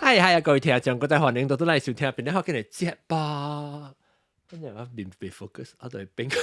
嗨嗨啊，各位聽眾，各位歡迎到都來收聽，邊啲學緊嚟接吧。今日我面被 focus，我對邊。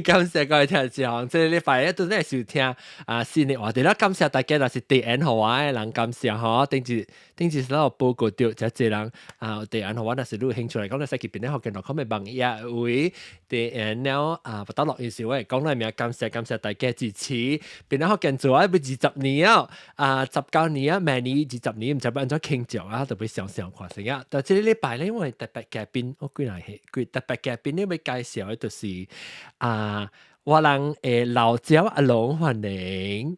感謝各位聽眾，這個禮拜一都來收聽啊新的話題啦。感謝大家，若是提案予我的人，感謝吼。頂一頂一時我報告到，這濟人啊提案予我，若是你有興趣來講，你使去邊啲學見落，可咪網頁位提案了啊，不到錄音時我會講來名，感謝感謝大家支持。邊啲學見做啊，要20年啊，啊19年啊，明年二十年，毋知欲按怎慶祝啊，特別想想看先啊。但這個禮拜咧，因為特別嘉賓，我幾若係幾特別嘉賓，你欲介紹的就是啊，我人的老鳥阿龍歡迎，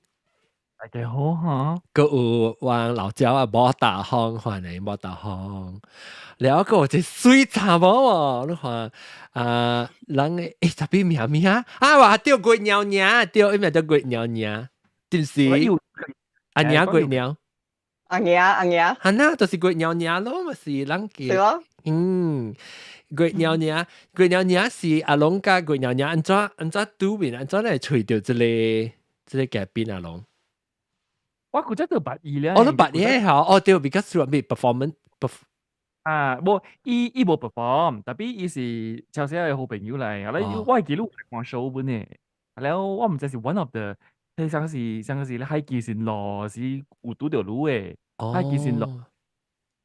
大家好哈，閣有我人老鳥啊，無大風歡迎無大風，了閣有一個媠查某哦，你看啊，人的欸，啥物名名啊？哇，對，月娘娘，對，伊名叫月娘娘，就是阿娘月娘，阿娘阿娘，係啦，就是月娘娘咯，嘛是人叫，對咯，嗯。月娘娘，月娘娘是阿龍佮月娘娘按怎按怎拄面，按怎來揣著這個嘉賓阿龍？我古早都捌伊咧。哦，你捌伊吼？哦對，because 屬於 performance，啊，無，伊伊無 perform，但係伊是超小的好朋友來，啊，咧我會記得看 show 本的，了我毋知是 one of the，彼上是上是咧海基線路是有拄著你的，海基線路，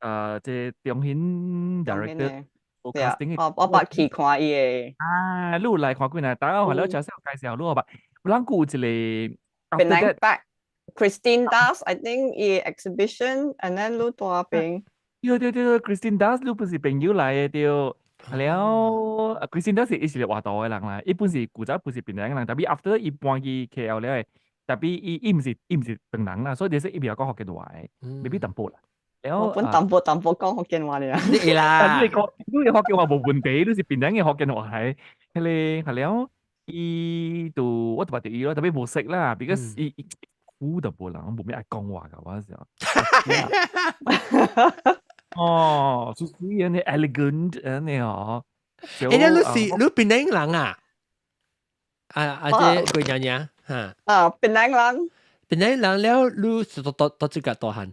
這中興 director。對啊，我我捌去看伊的。啊，你有來看過呢？大家話了，介紹介紹你捌。人閣有一個。 Penang back Christine Das，I think 伊 exhibition，and then 你蹛邊。對對對，Christine Das 你不是朋友來的對。了，Christine Das 是伊是活道的人啦，伊本是古早本是檳城人，但係 after 伊搬去 KL 了的，但係伊伊毋是伊毋是唐人啦，所以就是伊袂曉講福建話的，未必淡薄啦。我本淡薄淡薄講福建話爾。你啦，你講你的福建話無問題，你是檳城的福建話係，彼個係了，伊就我就捌著伊咯，但係無識啦，because 伊伊苦淡薄人，無咩愛講話㗎，我時候。哦，就是按呢 elegant 按呢哦。欸，你是你檳城人啊？啊啊，這個娘娘嚇。啊，檳城人。檳城人了，你是佗佗佗這個大漢？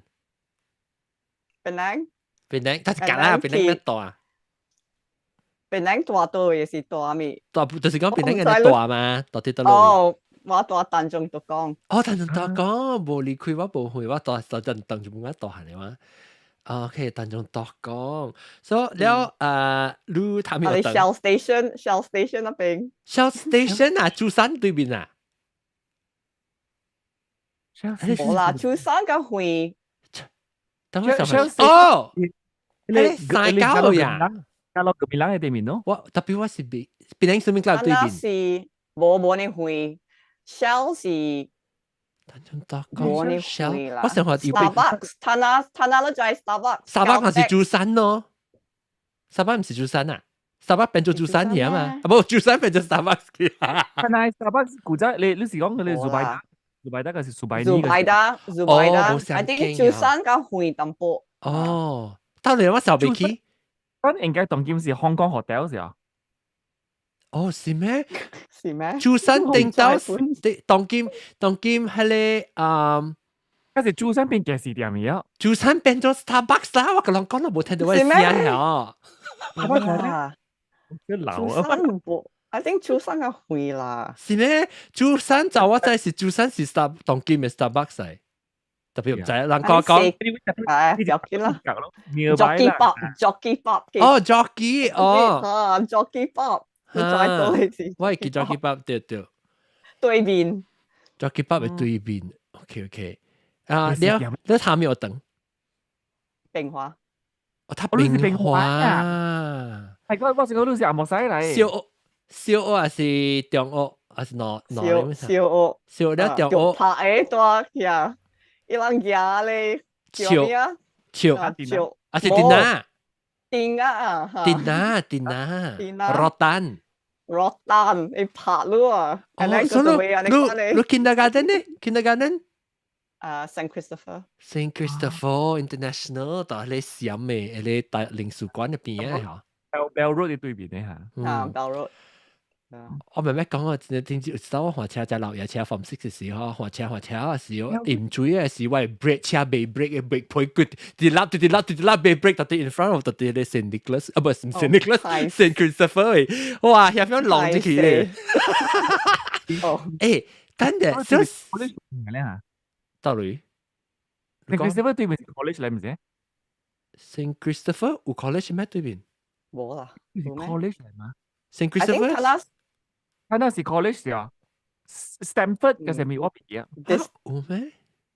檳城。檳城，他是講啦，檳城咩大啊？檳城大多也是大咪？大就是講檳城人大嘛，大佇佗落。哦，我蹛丹絨杜岡。哦，丹絨杜岡，無離開我無會，我蹛蹛陣當就無我大漢的嘛。OK，丹絨杜岡，所以了啊，你他們有 Shell Station，Shell Station 那邊。 Shell Station 啊，珠山對面啊。無啦，珠山較遠。等我想哦，欸，三九呀，加落隔壁人的對面咯。我特別我是比檳城什麼對面？是無無呢遠，Shell 是。丹絨杜岡 Shell，我想話 Starbucks，他那他那都在 Starbucks。 Starbucks 是珠山咯，Starbucks 毋是珠山啊，Starbucks 變做珠山去啊嘛，啊無珠山變做 Starbucks 去。但係 Starbucks 古早你你是講佢哋蘇拜達，蘇拜達個是蘇拜尼。蘇拜達，蘇拜達，I think 珠山較遠淡薄。哦，到底我時候未去？咱應該當今是香港 hotel 是啊。哦，是咩？是咩？珠山頂到當今當今彼個啊，嗰是珠山變嘅時店啊！珠山變做 Starbucks 啦，我共人講都無聽到我聲哦。啊，珠山無，I think 珠山較遠啦。是咩？珠山就我知是珠山是 Star 當今的 Starbucks 嚟，特別毋知人講講。係，不要緊啦。Jockey Pub，Jockey Pub。哦，Jockey，哦。啊，Jockey Pub。你知道你是？我會記 Jockey Pub 對對。對面。 Jockey Pub 的對面，OK OK。啊，你你他沒有等。平華。哦，他平華。係我我是講你是阿莫西來。小學小學還是中學還是哪哪？小學。小學了中學。拍的大呀，伊人舉咧。笑笑。笑。還是電腦？電啊！電腦電腦。電腦。 Rotan。 Rotan，你拍咯啊！哦，所以你你 kindergarten 呢？kindergarten？啊，Saint Christopher。 Saint Christopher International，就係你閃的，彼個大領事館入邊的嚇。 Bell Road 的對面的嚇。啊，Bell Road。我慢慢講我真係聽知道我換車在老爺車 Form 6 嘅時候，換車換車嘅時候，唔注意嘅時我 brake 車未 brake 嘅 brake 配骨，直立直立直立未 brake，特別 in front of 特別咧 Saint Nicholas 啊，唔係 Saint Nicholas，Saint Christopher，哇，遐樣浪進去咧。哦，誒，等陣，小 college 嘅咧嚇，到底 Saint Christopher 對面是 college 嚟唔是？Saint Christopher 有 college 咩對面？冇啦，是 college 嚟嘛？Saint Christopher。他那是 college 啊，Stamford 嘅上面我唔記啊。有咩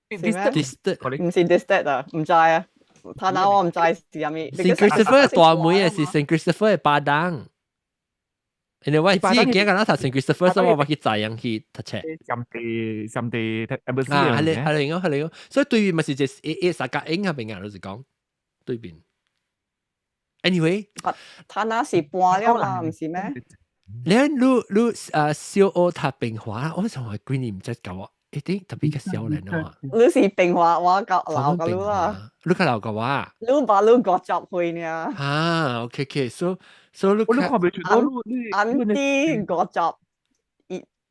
？Distance 唔是 distance 啊，唔知啊。他那我唔知是啥物。 Saint Christopher 大妹嘅是 Saint Christopher 嘅巴當。因為我只係驚緊讀 Saint Christopher，所以我去知樣去讀冊。上地上地啊，係咧係咧，係咧，所以對面咪是隻一一三甲英嗰邊啊，就是講對面。Anyway，他那是搬了啦，唔是咩？你你啊，小學讀平華，我從來幾年唔知教我，一定特別較少年啊。你是平華，我教老個你啦。你較老個我。你把你50歲呢？啊，OK OK，so 你我你看袂出，你你安啲五十。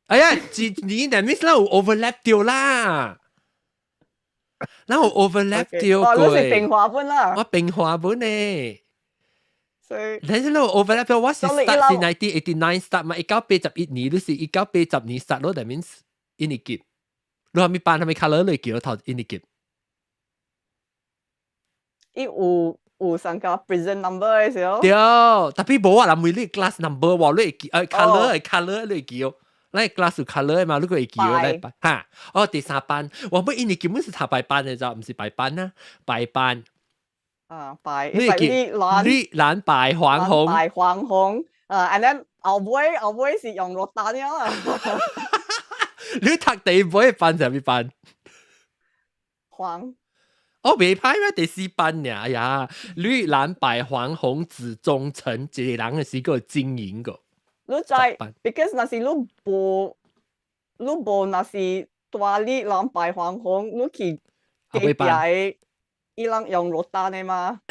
哎呀，一年但 miss 啦有 overlap 掉啦，咱有 overlap 掉過。哦，你是平華本啦。我平華本呢。所以，但是你 overlap 我是 start 是 1989 start 嘛，1981年，你是1980年 start 咯，that means 一年級。你係咪班係咪 colour 你叫頭一年級？伊有上個 prison number 嘅時候。對，tapi 無啊，人每你 class number 話你會記，colour 係 colour 你會記哦。你 class 有 colour 嘛，你個會記哦。來嚇，哦第三班，我們一年基本是讀白班嘅咋，唔是白班啊，白班。啊，白，你記綠藍白黃紅。白黃紅，啊，and then 後尾是用落單了啊。你讀第尾班係咩班？黃。哦，未歹咩？第四班呀，哎呀，綠藍白黃紅紫棕橙，一個人嘅是個精英個。你知，because 若是你無，你無若是大綠藍白黃紅，你去隔壁的，伊人用落單的嘛？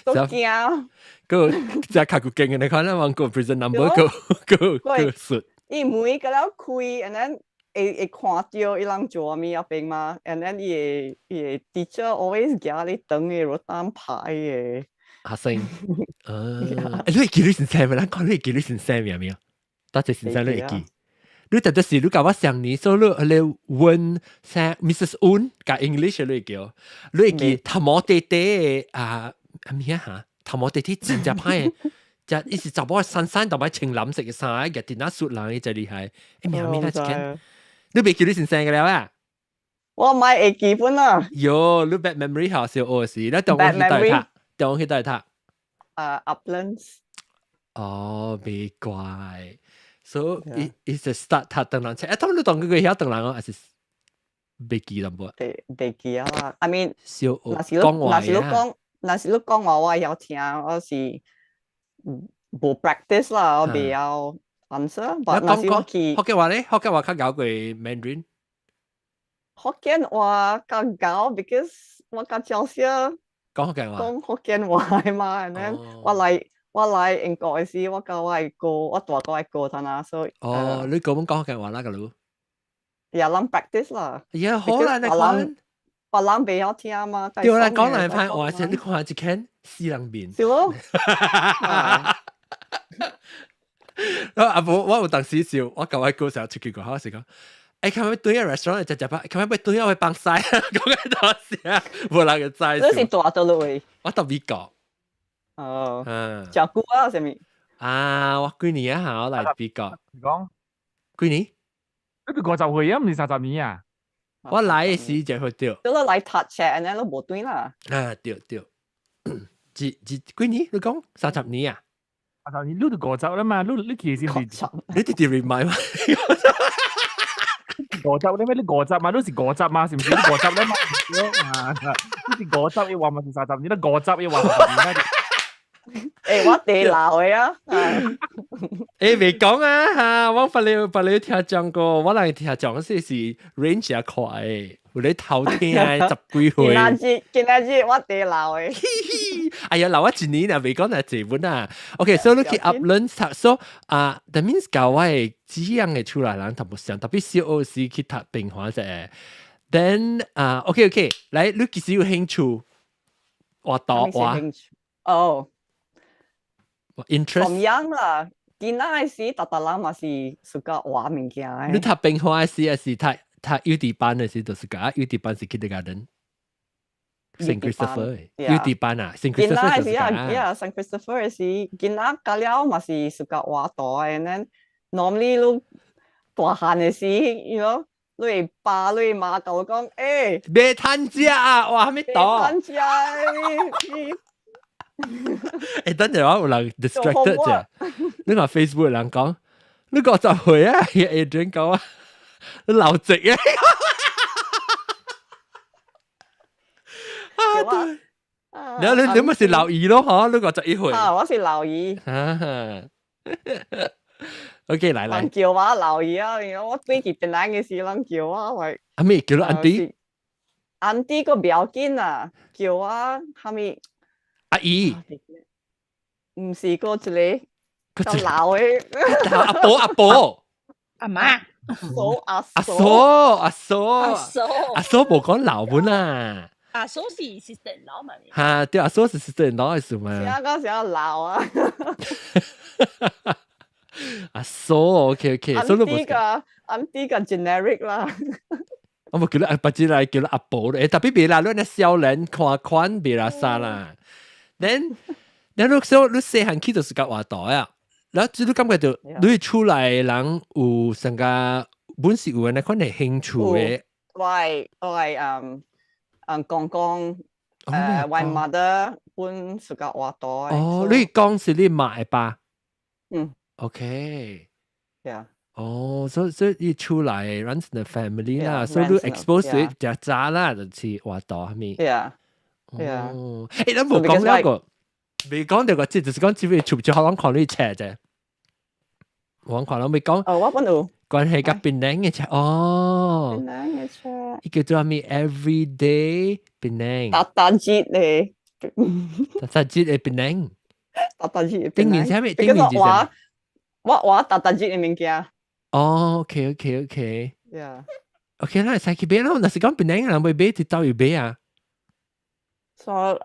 都驚。個只較久勁嘅，你看咱問個 prison number 個個個術。伊門個了開，and then 會看到伊人做物仔邊嘛，and then 伊會 teacher always 舉你長的落單牌的。學生，啊，你會記你先生咩？咱講你會記你先生名咩？多謝先生你會記。你特別是你甲我上年，所以你問聲 Mrs. Un 教 English 你會記，你會記頭毛短短的啊咩嚇？頭毛短短真正歹的，就伊是查某衫衫，同埋穿藍色嘅衫，日電腦術人，伊真厲害。欸，名咩啊？一間，你袂記你先生嘅了啊？我買會記本啦。喲，你 bad memory 好笑學時，你當我去帶他，當我去帶他。啊，Uplands。哦，袂怪。So it is a start 讀唐人冊，啊，他們都當佢個曉唐人哦，還是袂記淡薄？袂記啊啦。I mean，小若是你若是你講，若是你講話，我會曉聽，我是無 practice 啦，我袂曉 answer。但若是我去福建話咧，福建話較𠢕過 Mandarin。福建話較𠢕，because 我較少少講福建話，講福建話嘛，and then 我來英國的時，我佮我的哥，我大哥的哥他那，所以哦，你講講福建話啦，個路。也咱 practice 啦。也好啦，你看。別人袂曉聽嘛。對啦，講來歹話，你看一間死人面。是咯。啊，阿婆，我有當時笑，我舊位哥成日出去過，我是講，欸，琴日對個 restaurant 食食飽，琴日要對個放屎，講緊多聲，無人會知。你是住佗位？我到美國。哦。嗯。誠久啊，啥物？啊，我幾年啊，我來美國。講幾年？你50歲啊，毋是30年啊？我來的時就會對。你來讀冊，按呢你無轉啦。啊，對對。幾幾幾年？你講三十年啊？ 30年，你都五十啦嘛？你其實是？你直接 remind 我。五十你咩？你五十嘛？你是五十嘛？是毋是？你五十啦嘛？啊，你是五十，伊話嘛是三十年，你五十伊話三十年。欸，我地老的啊。欸，未講啊嚇，我發你發你聽講過，我來聽講是 range 也快，有咧偷聽十幾歲。今仔日我地老的。哎呀，老我一年啊，未講係這本啊。OK，所以你去 Uplands 讀，所以啊，that means 教我的這樣的出來人淡薄像，特別小學時去讀平華啫。Then 啊，OK OK，來，你幾時有興趣？畫圖畫。哦。 Interest。咁樣啦，囡仔的時，逐逐人嘛是 suka 畫物件的。你讀平華時，還是讀讀幼稚班的時，就是個幼稚班是 kindergarten。Saint Christopher，幼稚班啊，Saint Christopher 就是啊，Yeah，Saint Christopher 是囡仔教了嘛是 suka 畫圖的，then normally 你大漢的時，you know，你會爸你媽甲我講，欸，袂趁食啊，哇，啥物圖？袂趁食，欸，等陣我有人 distracted 啫，你看 Facebook 人講，你50歲啊，Adrian 講啊，你老直啊。啊對，你咪是老二咯，嗬？你51歲。啊，我是老二。 OK，來來。人叫我老二啊，我對佢檳榔嘅時，人叫我喂。阿咩叫你 auntie？ Auntie 個不要緊啊，叫我蝦米？阿姨。唔是個一個較老的。阿婆阿婆。阿媽。嫂阿阿嫂阿嫂阿嫂阿嫂無講老本啊。阿嫂是 sister in law 嘛？嚇，對，阿嫂是 sister in law 的事嘛。是啊，嗰時候老啊。阿嫂，OK OK。 Auntie 個 auntie 個 generic 啦。我冇叫你阿伯子來叫你阿婆咧，特別別啦，你那少年看款別啦啥啦。Then 你說你細漢起就是甲畫圖啊，然後你感覺到你厝內人有成個本是有那款的興趣的。我公公我 mother 本 suka 畫圖。哦，你講是你媽的爸？嗯。 OK。 Yeah。哦，所以你厝內 runs in the family 啦，所以你 expose 你就早啦，就是畫圖係咪？ Yeah。Yeah。哦，欸，你無講那個，未講到個，即就是講只會出出可能看你冊啫。我看攏未講。哦，我本有。關係佮檳榔的冊哦。檳榔的冊。伊叫做啥物？Everyday 檳榔。達達節咧。達達節的檳榔。達達節。頂面啥物？頂面是啥？我畫達達節的物件。哦，OK OK OK。 Yeah。 OK，咱會使去買咯。若是講檳榔人會買，佇佗位買啊？ So,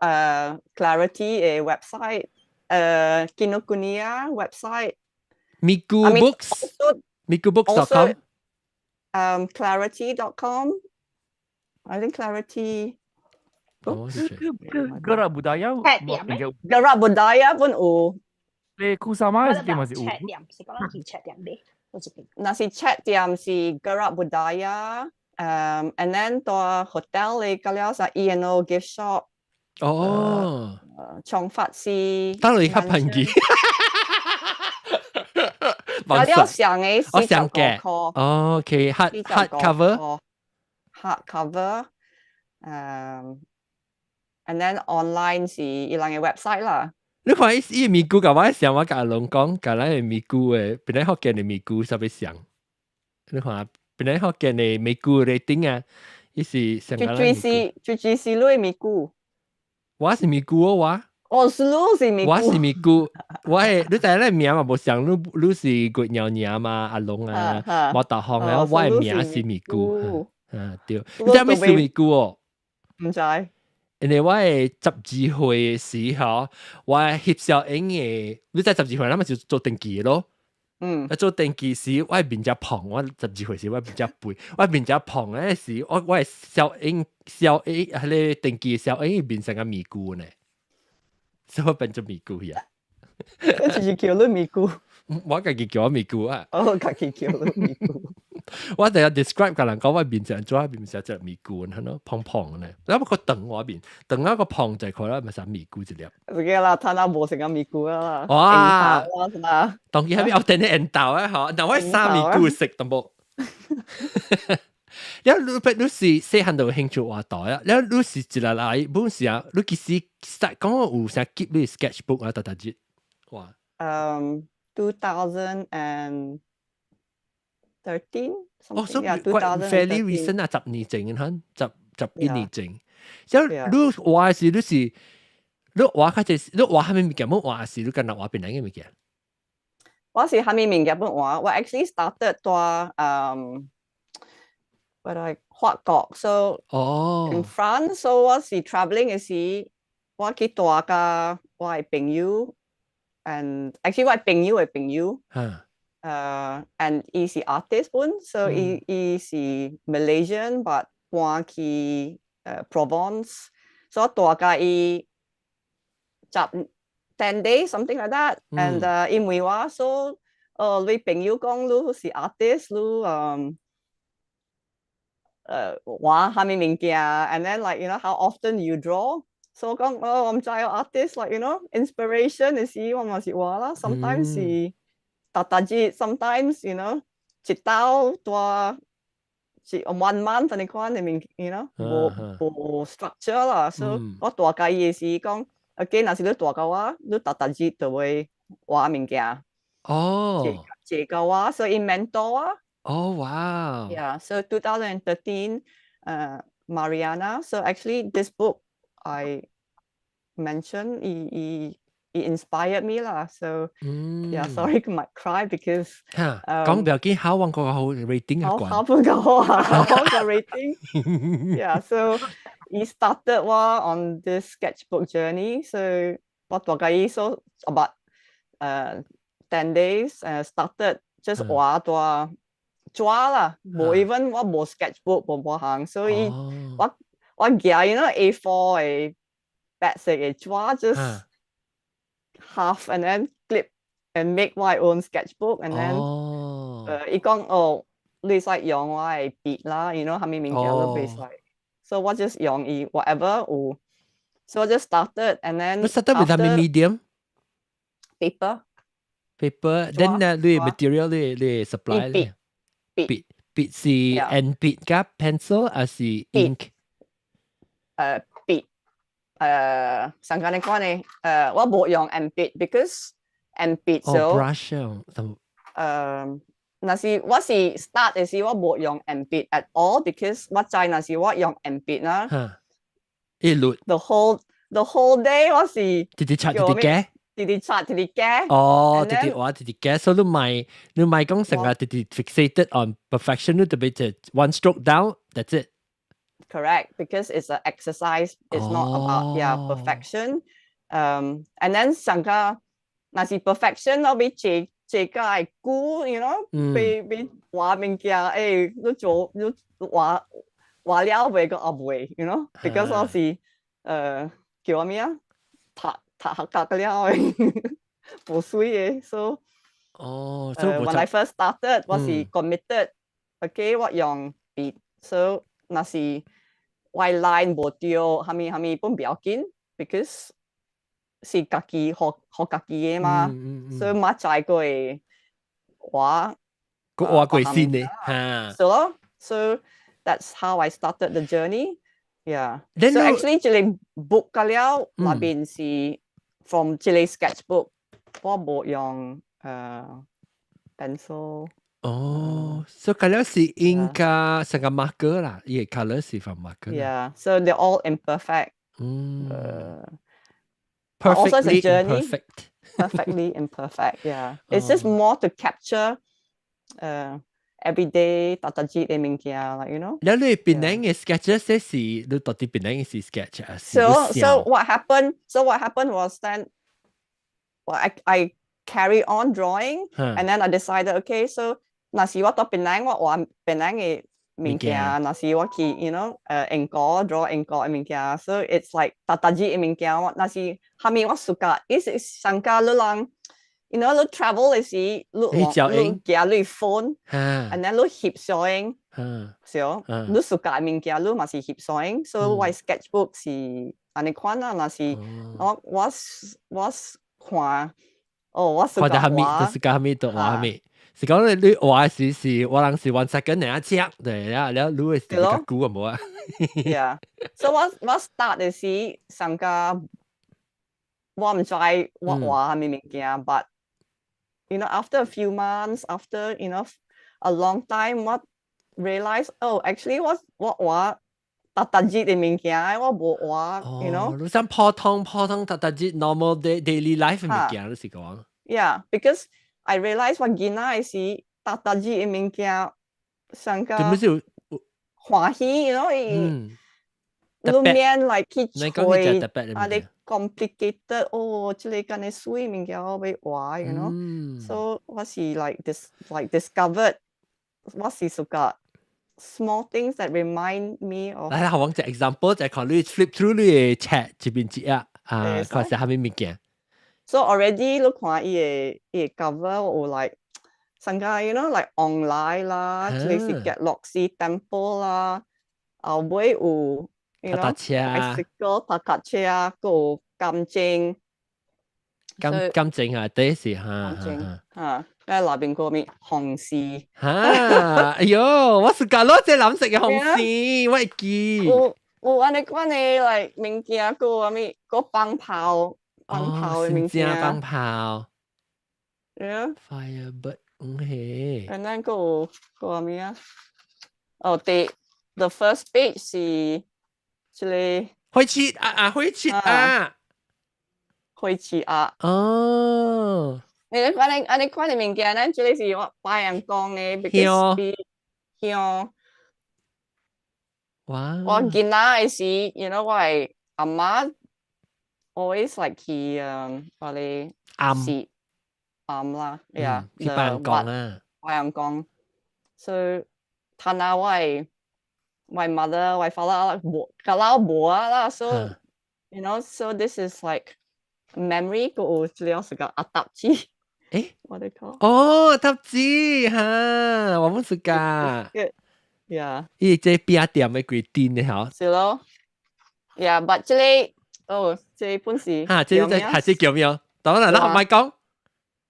Clarity 的 website，Kinokuniya website。 Miku Books。MikuBooks.com。 Clarity.com. I think Clarity. Gerak Budaya。 Gerak Budaya 本有。你庫薩瑪是嘛是有？冊店是講去冊店買，我這邊。若是冊店是 Gerak Budaya，and then 到 hotel 你個了是 E&O gift shop。哦。長髮師。當然較便宜。啊，了上的45塊。哦，OK，hard cover。 Hard cover，and then online 是伊人的 website 啦。你看伊伊咪咕共我想，我共阿龍講，共咱的咪咕的，本來福建的咪咕啥物像？你看，本來福建的咪咕的頂啊，伊是上最最是最最是你的咪咕。我是咪咕哦，我。哦，是你是咪咕。我是咪咕，我的你知影名嘛無像，你你是月娘娘嘛，阿龍啊，我大方啊，我的名是咪咕，啊對，你知影啥咪咕哦？毋知。因為我的12歲時候，我翕小影的，你知12歲，咱咪就做登記咯。啊，做登記時，我面較胖，我十二歲時我面較肥，我面較胖嗰時，我的小影小影，彼個登記小影變成個咪咕呢，所以我變做咪咕呀。你就是叫你咪咕。我家己叫我咪咕啊。哦，家己叫你咪咕。我第日 describe 共人講，我面成怎，面成隻咪咕，係咯，胖胖呢。然後個長我面，長啊個胖就可能咪成咪咕一粒。自己啦，睇下無成個咪咕啦。哇！當佢喺邊有掟啲緣投啊，嗬！但我衫咪咕食淡薄。你你是細漢就有興趣畫圖啊？你你是一日來本時啊？你其實講有啥 keep 你 sketchbook 啊？逐逐日。哇！ 2013。哦，所以 yeah, fairly recent 啊，10年前嚇，11年前。所以你畫時你是你畫較濟，你畫啥物物件？無畫是你敢若畫檳城嘅物件？我是啥物物件本畫，我 actually started 佇what I 法國，so in France，so 我是 travelling 嘅時，我去蹛佮我嘅朋友，and actually 我朋友嘅朋友，and 伊是 artist 本，so 伊是 Malaysian but 搬去Provence，so 我蹛佮伊十 10 days something like that，and 伊問我 so，你朋友講你是 artist，你畫啥物物件，and then like how often you draw，so 我講哦，我毋知 artist like inspiration 嘅時我嘛是畫啦，sometimes 是逐逐日，sometimes 一晝蹛是 one month 按呢款嘅物，無 structure 啦，所以我蹛佮伊嘅時講，OK，若是你蹛佮我，你逐逐日就會畫物件。借佮我，所以伊 mentor 我。哦，哇！ Yeah, so 2013, Mariana. So actually, this book I mentioned, he inspired me 啦. So yeah, sorry, I might cry because 嚇，講唔要緊，考完個好 rating 好考不夠好啊，好個 rating. Yeah, so he started 我 on this sketchbook journey. So 我蹛佮伊 so about 10 days started just 畫佇紙啦，無 even 我無 sketchbook 無無項，所以我舉 A4 嘅白色嘅紙 just half and then clip and make my own sketchbook and then 伊講哦，你使用我嘅筆啦，啥物物件都袂使，so 我 just 用伊 whatever 有，so I just started and then 你 start with 啥物 medium？ Paper。 Paper then 你 material 你 supply 筆筆筆是鉛筆佮 pencil 還是 ink？筆上間你講呢，我無用鉛筆，because 鉛筆 so brush 若是我是 start 嘅時，我無用鉛筆 at all，because 我知若是我用鉛筆啦，一律 the whole day 我是直直擦直直改。直直擦直直改。哦，直直畫直直改，所以你莫講成日直直 fixated on perfection，你特別就 one stroke down，that's it。 Correct, because it's an exercise. It's not about, yeah, perfection. And then 上個若是 perfection，我欲坐坐較會久，欲畫物件，你做你畫畫了袂閣後袂，because 我是叫啥物啊？讀讀學甲了的，無水的，so when I first started，我是 committed，OK，我用筆，so 若是我 line 無對，啥物啥物本不要緊，because 是家己學學家己的嘛，所以嘛知過會畫個畫過先呢，嚇。 So 咯，so that's how I started the journey. Yeah. So actually 這個 book 個了內邊是 from 這個 sketchbook，我無用pencil。哦，所以個了是 ink 加成個 marker 啦，伊個 color 是 from marker。 Yeah, so they're all imperfect. Perfectly also it's a journey. Imperfect. Perfectly imperfect. Yeah, it's just more to capture everyday 逐逐日的物件，like. 了你檳城嘅 sketches 是你到底檳城嘅是 sketch 啊？ So what happened? So what happened was then, well, I carry on drawing, and then I decided, okay, so 若是我到檳城，我畫檳城嘅物件；若是我去，英國 draw 英國嘅物件。So it's like 逐逐日嘅物件。我若是啥物我 suka，伊是上加你人，你 travel 嘅時，你你行你 phone，and then 你翕相，是哦，你 suka 嘅物件，你嘛是翕相。所以我 sketchbook 是按呢款啦。若是我看，哦，我看到啥物，就是講啥物就畫啥物。是講你畫時是我人是 one second 嚟一隻，對，了了你會比較久啊無啊？Yeah，所以我 start 嘅時上加我毋知我畫啥物物件，but after a few months, after a long time, 我 realize, oh, actually 我畫逐逐日的物件，我無畫，you know。你想普通普通逐逐日 normal day daily life 物件，你是講？ Yeah, because I realize 我囡仔的時，逐逐日的物件，上個點解歡喜，伊裏面來去揣啊，你 complicated 哦，這個敢若媠物件我欲畫，so 我是 like this like discovered 我是 suka small things that remind me of 來來，我一個 example 就看你 flip through 你的冊這邊一頁啊，看是啥物物件。 So already 你看伊的 cover 有 like 上個 like 往來啦，這個是結樂寺 temple 啦，後尾有 bicycle 踏腳車，閣有感情。感情啊，第一是哈。感情哈，誒內邊個咩紅絲。哈，哎喲，我是講攞隻藍色嘅紅絲，我會記。有按呢款的 like 物件，閣有啥物，閣放炮，放炮的物件。放炮。 Yeah. Firebird，嗯嘿。 And then 閣有閣有啥物啊？哦，the first page 是這個。火車啊啊，火車啊。火車啊！哦，你款呢按呢款的物件，咱這個是我拜人講的，because 比香。哇！我囡仔的時，我的阿媽 always like 去我咧庵是庵啦，yeah，去拜人講啊，拜人講，所以趁啊我的 my mother 我 father 無，較老無啊啦，so so this is like memory 閣有這個是個阿搭子，誒，我咧講。哦，阿搭子哈，我們是噶。 Yeah。伊這餅店的規定的吼。是咯。Yeah，but 這個，哦，這個本是。哈，這個還是叫咩？當然啦，莫講，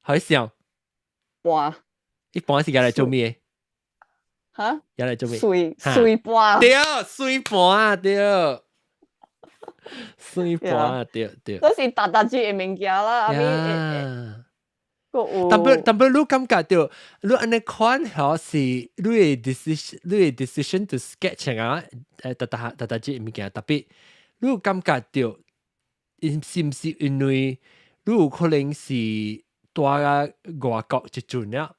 好笑。盤。一般是來做咩？哈？要來做咩？水水盤。對，水盤啊，對。水盤啊，對對。都是逐逐日的物件啦，啊咪。但不你感覺到，你按呢款吼是你的 decision，你的 decision to sketch 啊，逐逐逐逐隻物件，特別你有感覺到，因是毋是因為你有可能是蹛佇外國一陣了，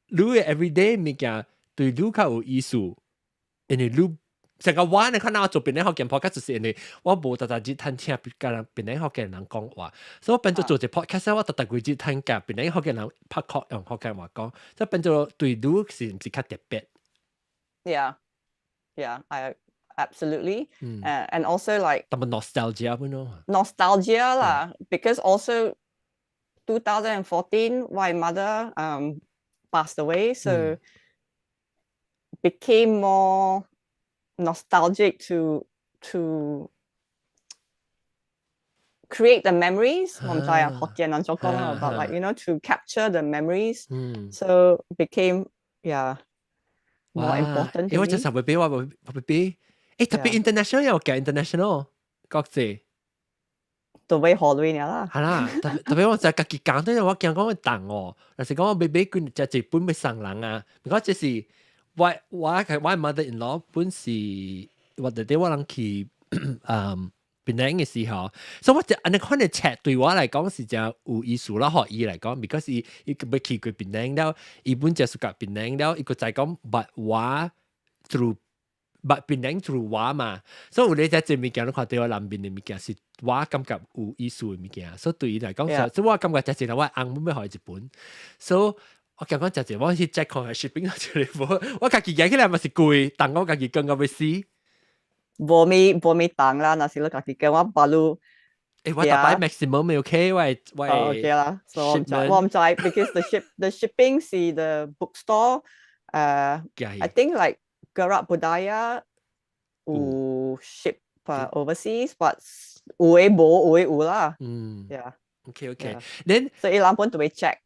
你的 everyday 物件對你較有意思，因為你。成個我呢，可能我做檳城福建 podcast 就是因為我無逐逐日通聽佮人檳城福建人講話，所以我變做做一 podcast，我逐逐幾日聽佮檳城福建人拍 call 用福建話講，所以變做對你是毋是較特別？Yeah, I absolutely. And also like 但係 nostalgia 本咯。 Nostalgia 啦，because also 2014 my mother passed away, so became more nostalgic to create the memories. 我毋知啊，福建人怎講啦，but like to capture the memories, so became, yeah, more important. 欸，我真係會俾我會俾，欸，特別 international 有嘅 international 國際。都會學類啦。係啦，特別特別我就家己講，對我驚講會重哦，但是講我買買幾隻一本欲送人啊，如這是。我 mother in law 本是我弟弟我人去檳城的時候，所以我就按呢款的冊對我來講是誠有意思啦，予伊來講，because 伊伊欲去過檳城了，伊本就屬檳城了，伊閣知講捌我 through 捌檳城 through 我嘛，所以有咧這物件你看著我內面的物件是我感覺有意思的物件，所以對伊來講，所以我感覺誠濟人我翁母欲予伊一本，所以我感覺誠濟我去 check 看下 shipping 出來無，我家己寄起來嘛是貴，但我家己感覺欲死。無咪無咪重啦，若是你家己寄我巴魯。欸，我逐擺 maximum OK，我我 OK 啦，所以我毋知我毋知，because the shipping 是 the bookstore，I think like Gerak Budaya 有 ship overseas，but 有的無，有的有啦。嗯，Yeah。OK，then 所以人本都會 check。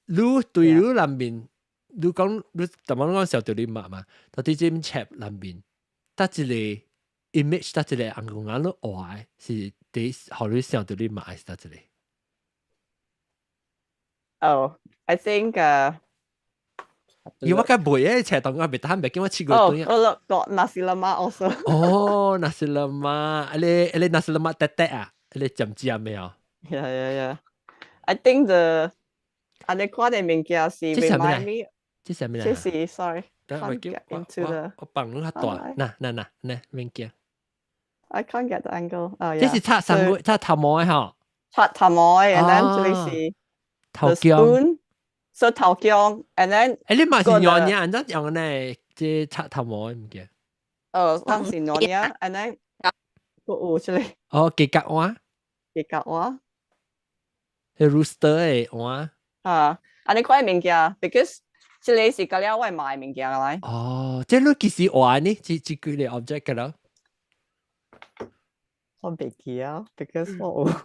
你對你內面，你講你頭先講小到你媽嘛，到底這冊內面，佗一個 image，佗一個紅公仔你畫的是第予你想著你媽是佗一個？ Oh, I think 要我梗背咧，斜當我未得，未叫我試過 Oh, 對。 Oh look, got nasi lemak also. 哦，nasi lemak，你 nasi lemak 得得啊，你浸知未啊？ Yeah. I think the 啊，你看的物件是 remind me。這是咩？這是 sorry。 Can't get into the 我放你較大，嗱嗱嗱，呢物件。 I can't get the angle. 哦，這是插上個插頭毛的吼。插頭毛，and then 這裡是頭 the spoon。So 頭姜，and then 欸，你嘛是用呢？按怎用呢？這插頭毛的物件。哦，當是用呢，and then 個有這裡。哦，雞角碗。雞角碗。係 rooster 的碗。啊，啊你看物件，because 這裡是舊了我買物件來。哦，這你幾時畫呢？這這幾個 object 㗎啦？我袂記啊，because 我有。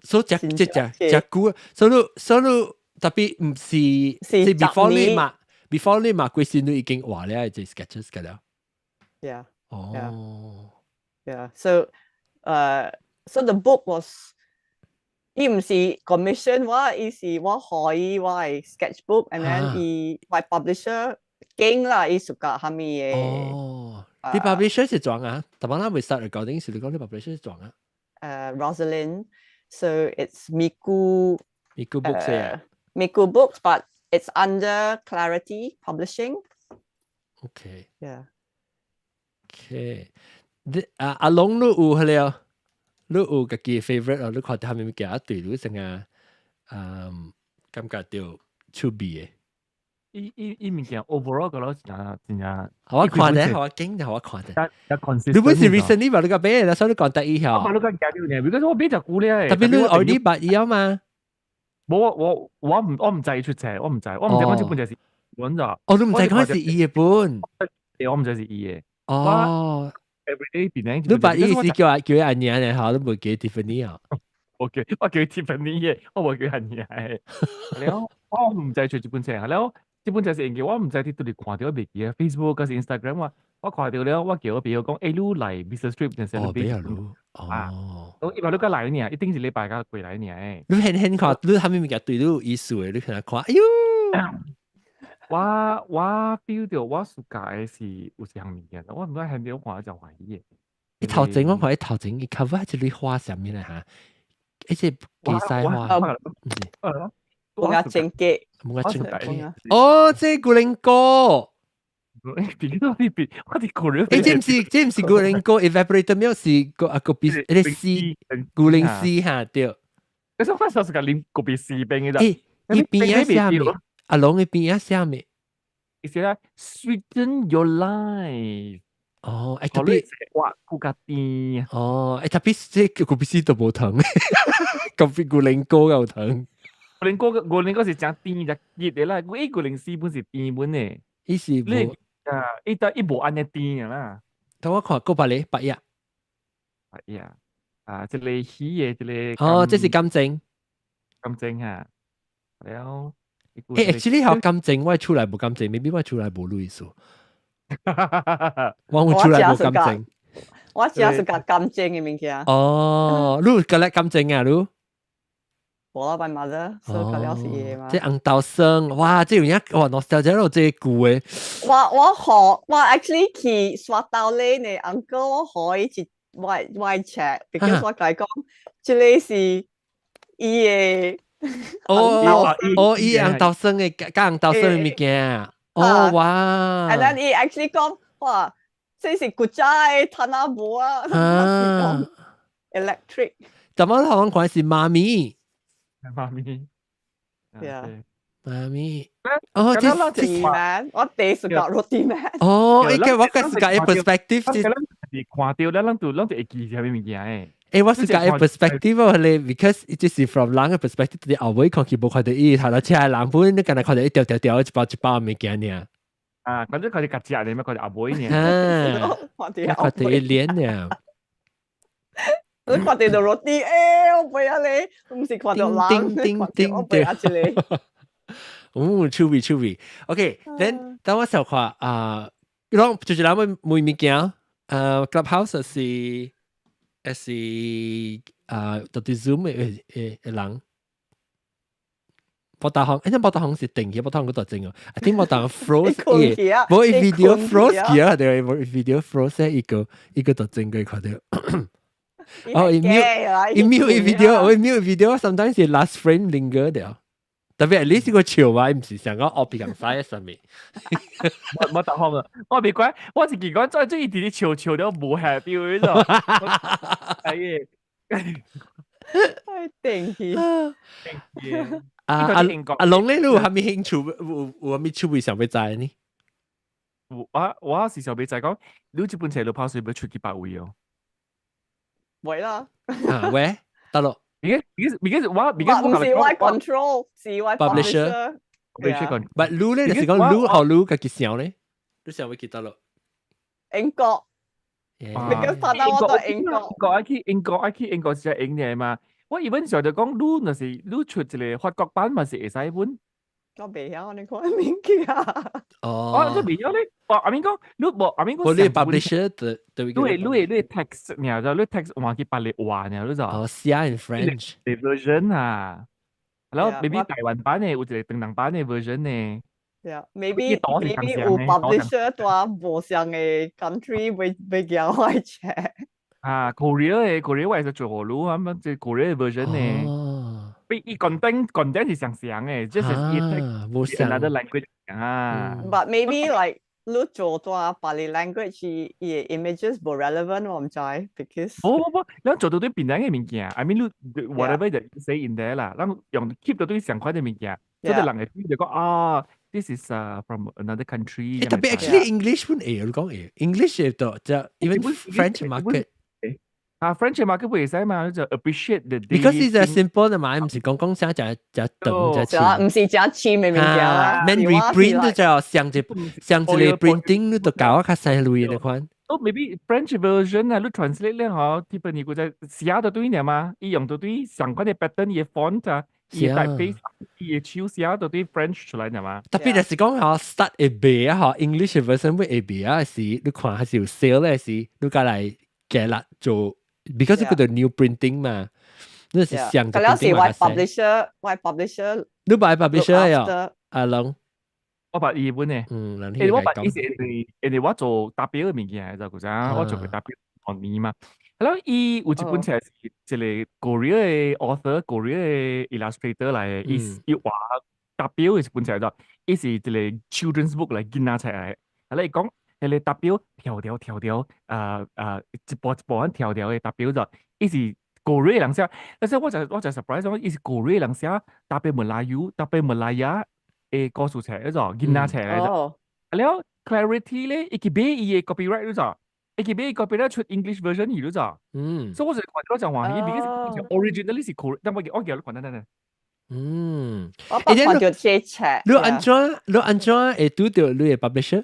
所以這這這這久，所以所以 tapi 毋是是 before 你嘛，before 你嘛，幾時你已經畫了這 sketches 㗎啦。 Yeah. 哦。 Yeah. So, so the book was 伊毋是 commission 我，伊是我予伊我的 sketchbook，and then 伊我 publisher 經啦，伊 suka 蝦米的。哦，你 publisher 是怎啊？特別咱未 start recording 時，你講你 publisher 是怎啊？ Rosalind，so it's Miku Miku Books 啊 Miku Books, but it's under Clarity Publishing. OK. Yeah. OK。你啊阿龍你有彼個？你有家己 favorite 哦？你看到蝦米物件對你成個嗯感覺到趣味的？伊伊伊物件 overall 個咯，真正真正。我看者，我經我看者。一你本是 recently 嘛？你個買啦，所以你講得意我把你講驚呢，because 我買隻久咧。 Tapi 你 already 捌伊啊嘛？無我我我唔我唔知出冊，我唔知，我唔知講這本就是本咋。哦，你唔知講是伊的本。我唔知是伊的。哦。 Everyday 變咧。你捌伊是叫阿叫阿娘咧，嚇，你無記 Tiffany 啊？我叫 Tiffany 嘅，我無叫阿娘嘅。了，我唔知出這本冊，了，這本冊是因為我唔知佇佗裡看著，我袂記啊，Facebook 還是 Instagram 我我看著了，我叫我朋友講，欸，你來 Business Trip 陣時哦，俾啊你，哦，我伊話你過來呢，一定是禮拜甲過來呢。你顯顯看，你蝦米物件對你有意思的？你看看，哎喲，我我 feel 到我 suka 的是有一項物件，我毋知係咪我看就歡喜的。伊頭前我看伊頭前伊 cover 一蕊花啥物咧嚇，一隻雞西花，毋是。冇啊正嘅，冇啊正嘅。哦，這古靈哥。別個你別，我哋古靈。欸，這毋是這毋是古靈哥，evaporated milk 是個啊個比，那個絲古靈絲哈對。可是我上次講啉 kopi C 冰的。欸，伊邊仔寫咩？阿龍伊邊仔寫咩？伊寫咧 sweeten your life。哦，欸 tapi 哇，更加甜。哦，欸 tapi 這個 kopi C 都無糖，kopi 古靈哥有糖。古靈哥古靈哥是誠甜誠熱的啦，伊古靈絲本是甜本的。伊是無啊，伊得伊無按呢甜啊啦。等我看過百咧，白頁。白頁啊，這個魚的這個。哦，這是感情。感情啊，了。欸，actually 好感情，我厝內無感情，maybe 我厝內無類似。我厝內無感情。我只是講感情的物件。哦，你有覺得感情啊？你？無啦，my mother，所以佢了是伊的嘛。這紅豆酸，哇！這有影哇，nostalgia 咯，這舊的。我我學我 actually 去刷豆咧呢，uncle 我予伊一我我冊，because 我共伊講，這個是伊的。哦哦，伊紅豆酸的加紅豆酸的物件。哦哇！ And then 伊 actually 講，哇，這是古早的攤仔無啊，electric。怎麼頭講是媽咪？媽咪， Yeah，媽咪。哦，這 Roti man，我第一個 roti man。哦，應該我個是個 perspective。是看著咧，咱就咱就會記啥物物件的。欸，我是個 perspective 哦，咧，because 這是 from 人的 perspective，你後尾看去無看著伊頭頭車的人本，你敢若看著一條條條一包一包物件爾。啊，反正看著家食咧，嘛看著後尾爾。啊，看著看著伊臉爾。你看著 roti，欸，我背啊你，毋是看著人，叮叮叮我背啊一個。哦，趣味趣味。OK，then 等我小看啊，攏就是人問問物件，Clubhouse 是是啊，到底 Zoom 的的的人，博大行，誒，博大行是定嘅，博大行嗰度正哦。I think 博大行 froze 困起啊，無伊 video froze 去啊，對，無 video froze 一個一個就正過看到。哦，伊 mute 伊 mute 伊 video，我 mute video，sometimes 是 last frame linger 掉。特別係你是個笑話，唔是上個惡別人晒上面。冇答案啊！我別怪，我是見講再中意啲啲笑笑到無 happy 嗰種。係嘅。太定去。啊阿阿龍咧，你有蝦米興趣？有蝦米趣味想欲知呢？我是想欲知講，你這本冊你拍算欲出去別位哦？會啦。啊喂，得咯。 Because 我 because 唔是我 control，是我 publisher。 publisher。 But 你咧就是講你學你家己想咧，你想欲去佗落？英國。Because 拍到我到英國。英國愛去英國是英嘅嘛？我 even 上就講，你若是你出一個法國版嘛是會使本。我袂曉你看物件。哦，你袂曉咧？哦，阿明講，你無阿明講。我你 publisher 對對。你會 text 爾就你 text 換去別個話爾，你就。哦，寫 in French。 version 啊，然後 maybe 台灣版的有一個長人版的 version 呢。 Yeah, maybe 有 publisher 蹛無相的 country 會寄我冊。啊，Korea 的 Korea 我會使做予你啊，咁這 Korea 的 version 呢。哦。伊 content 是相像的，just 是伊 text another language 啊。 But maybe like 你做蹛別個 language 伊 images 無 relevant 我毋知，because 無無無，咱做到對檳榔的物件，I mean 你 whatever that you say in there 啦，咱用 keep 到對相款的物件，所以人會就講啊，this is from another country。特別 actually English 本會，你講會，English 會到就 even French market。啊，French market 會使嘛？就 appreciate the because it's a simple 的嘛，毋是講講啥誠誠長誠長，毋是誠深的物件啦。免 reprint 就像一像一個 printing，你就搞較細類的款。哦，maybe French version 啊，你 translate 咧嗬，Tiffany 佢就寫到對爾嘛，伊用到對相關的 pattern，伊 font 啊，伊 typeface，伊手寫到對 French 出來爾嘛。特別就是講嗬，start 會賣啊，嗬，English version 會賣啊，是你看還是有 sale 咧，是你過來加力做。because 這個就 new printing 嘛，那是上個了是我 publisher，我 publisher。你買 publisher 呀？阿龍，我捌伊本呢。嗯，誒，我捌伊是因為我做達標的物件，就嗰陣我做過達標學年嘛。係咯，伊有一本冊是一個 Korea 的 author，Korea 的 illustrator 來的，伊伊畫達標的一本冊就，伊是一個 children's book 來囡仔冊來。係咧，伊講。彼個達標跳條跳條，啊啊一步一步咁跳條的達標就，伊是 Korea 人寫，但是我就 surprise 講，伊是 Korea 人寫 tapi Melayu tapi 馬來亞的故事冊嗰種囡仔冊來就，了 Clarity 咧，伊去買伊的 copyright 嗰種，伊去買伊 copyright 出 English version 去嗰種，所以我就看到就歡喜，because originally 是 Korea，但我記你看等等等。我捌看著這冊。你按怎會拄著你的 publisher？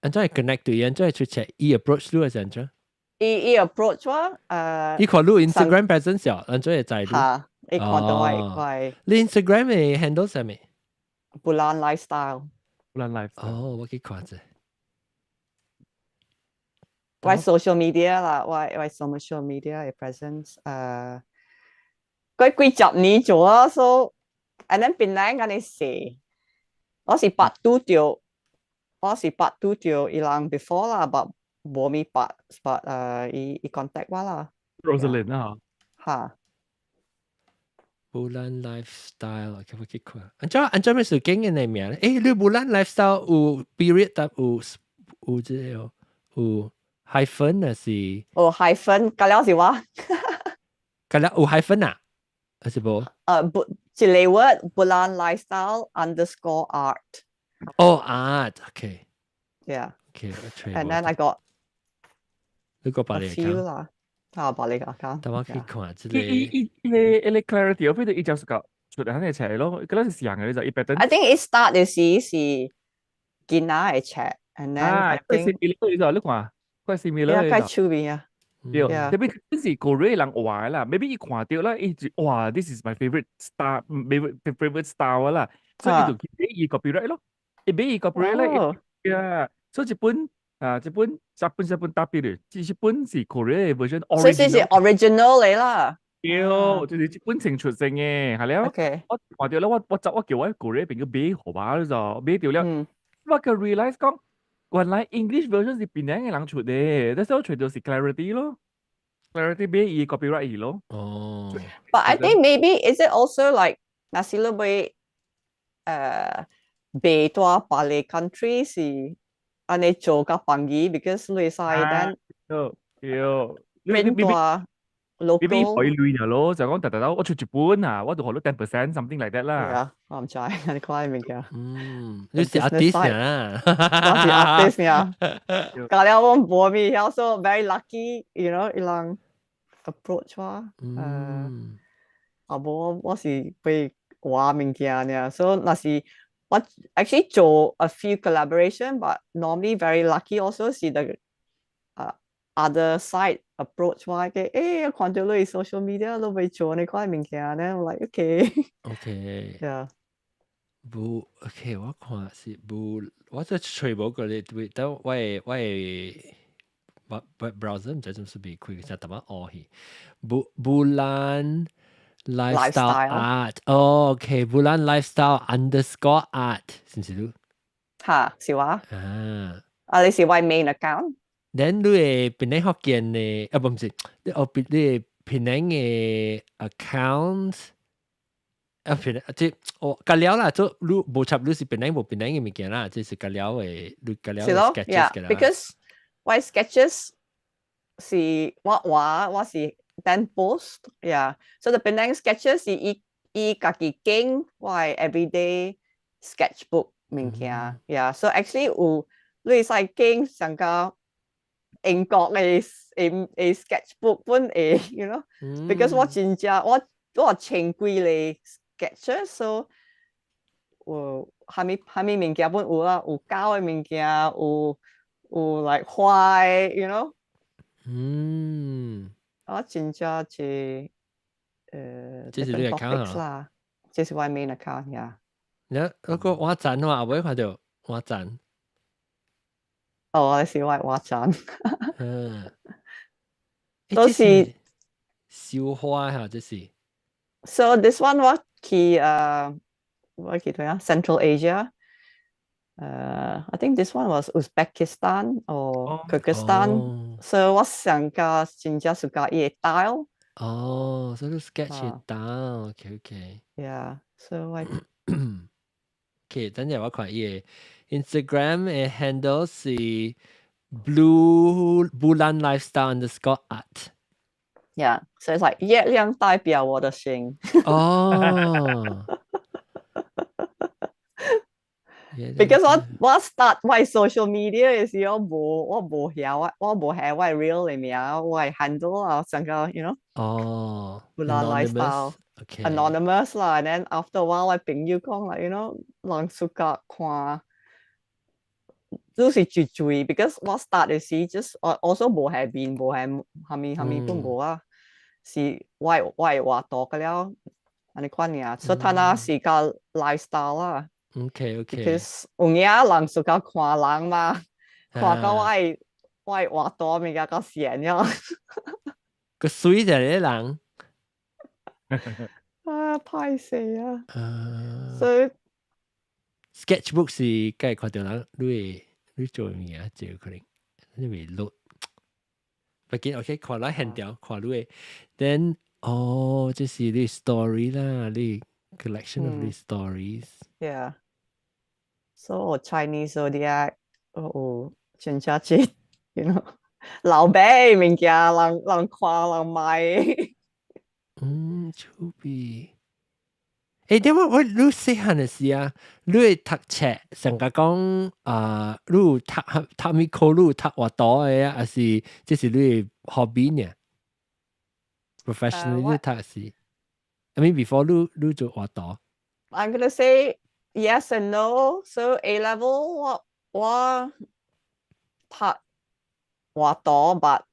按怎會 connect 對？按怎會出冊？伊 approach 你還是按怎？伊 approach 我，伊看你 Instagram presence 按怎會知你？嚇，伊看到我一塊。你 Instagram 的 handle 啥物？布蘭 lifestyle。布蘭 lifestyle。哦，我去看者。我 social media 啦，我 social media 的 presence，過幾十年做啊，so and then 本來按呢寫，我是捌拄著。我是捌拄著伊人 before 啦，but 無咪捌捌伊 contact 我啦。 Rosalind 啊，嚇。布蘭 lifestyle，可唔可以看？按怎咩事經嘅名咧？誒，你布蘭 lifestyle 有 period 搭有這個有 hyphen 還是？哦，hyphen，嗰了是我。嗰了有 hyphen 啊？還是無？不，一個 word 布蘭 lifestyle_art。哦，art，okay。 Yeah. Okay, And then I got 你個別 a few 啦，啊，別個 account。等我去看這個。伊伊伊個 clarity，我覺得伊就是個出來肯定咯，嗰是上嘅就伊 pattern。 I think it start 的時是囡仔的冊，and then I think 你你看，怪 similar 嘅。怪趣味啊。對，特別這是 Korea 人畫的啦，maybe 伊看著啦，伊就哇，this is my favorite star，favorite style 啦，所以伊就去買伊 copyright 咯，伊買伊 copyright 咧，啊，所以一本啊，這本這本特別的，這一本是 Korea 的 version，所以這是 original 來啦。對，就是這本先出先嘅，係了。 我看著了，我就我叫我個人朋友買予我就買著了。我個 realize 講，原來 English version 是檳城嘅人出的，但是我揣著是 Clarity 咯，Clarity 買伊 copyright 伊咯。哦。 But I think maybe is it also like 若是你欲賣蹛別个 country 是按呢做較容易，because 你會使 then 對對， print 蹛你俾 local 可以亂咯，就講特特我出一本啊，我就予你 10% something like that 啦。 Yeah，我毋知，你看物件。嗯，你是 artist 啊？我是 artist 啊。搞了我無咪曉，so very lucky，伊人 approach 我。啊無我是欲畫物件爾，所以若是我 actually 做 a few collaboration，but normally very lucky also 是 the other side approach 我嘅，我看著你 social media 你欲做呢款物件呢，我 like okay。 Yeah。無，OK，我看是無，我這揣無過咧，對，等我的 browser 毋知怎麼袂開，成淡薄烏去。Bulan lifestyle art，哦，OK，Bulan lifestyle_art，是毋是你？哈，是我。啊。啊，你是我 main account？ then 你的檳城福建的，啊，不毋是，你哦，你的檳城的 account。啊，檳城這哦，較了啦，做你無插你是檳城無檳城的物件啦，這是較了的，你較了的 sketches 嘅啦。 Because 我 sketches 是我畫，我是 then post，yeah。So the Penang sketches 是伊伊家己經我 everyday sketchbook 物件，yeah。So actually 有你會使經上個英國的的的 sketchbook 本會，because 我真正我我千幾個 sketches， so 有啥物啥物物件本有啦，有狗的物件，有有 like 花的，you know。我真正是這是你 different account topics 啦，這是我 main account 呀。你嗰個網站話，我看著網站。哦，是我網站。都是燒花嚇，這是。 So this one 我去我去佗啊，Central Asia。I think this one was Uzbekistan or Kyrgyzstan. So 我上個真正 suka 伊的 style。哦，所以 sketch down，OK。 Yeah, so I OK，等陣我看伊的 Instagram 的 handle 是 blue bulan lifestyle_art。 Yeah, so it's like 月亮代表我的心。哦。 Because 我我 start 我 social media 的時候，無我無曉我我無係我 real 的名，我 handle 啊，上個 bulan lifestyle anonymous 啦，and then after a while 我朋友講啦，人 suka 看，都是最最，because 我 start 的時 just 我 also 無係面，無係啥物啥物都無啊，是我我畫圖個了，按呢款爾，所以他那是較 lifestyle 啦。 Because 有影人 suka 看人嘛，看到我的我的畫圖物件較閒了。個水就係人。啊，歹勢啊！所以 sketchbook 是該看著人你會你做物件就可能你會錄。不緊，OK，看來現條看你的，then 哦，這是你 story 啦，你 collection of 你 stories。 Yeah. So Chinese zodiac，哦，真正濟，老爸物件，人人看人買。嗯，趣味。欸，點解我你細漢的時啊，你會讀冊，上個講啊，你有讀讀物科，你有讀畫圖的啊，還是這是你的 hobby 呢？Professionally 你讀是？I mean before 你你做畫圖。 I'm gonna say yes and no. So A level 我我讀畫圖，but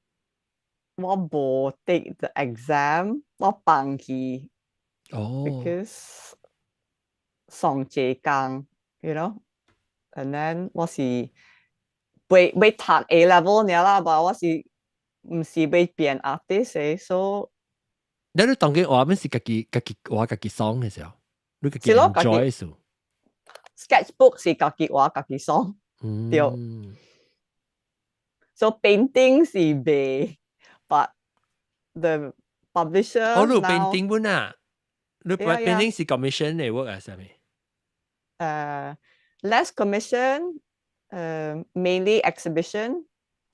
我無 take the exam，我放棄。Because 上這工，and then 我是欲欲讀 A level 爾啦，but 我是毋是欲變 artist 的，so 你當佢畫本是家己家己畫家己爽嘅時候，你家己 enjoy 數。 Sketchbook 是家己畫家己爽，對。So painting 是袂，but the publisher 哦，你 painting 本啊？你 painting 是 commission 嚟 work 啊？啥物？ Less commission，mainly exhibition。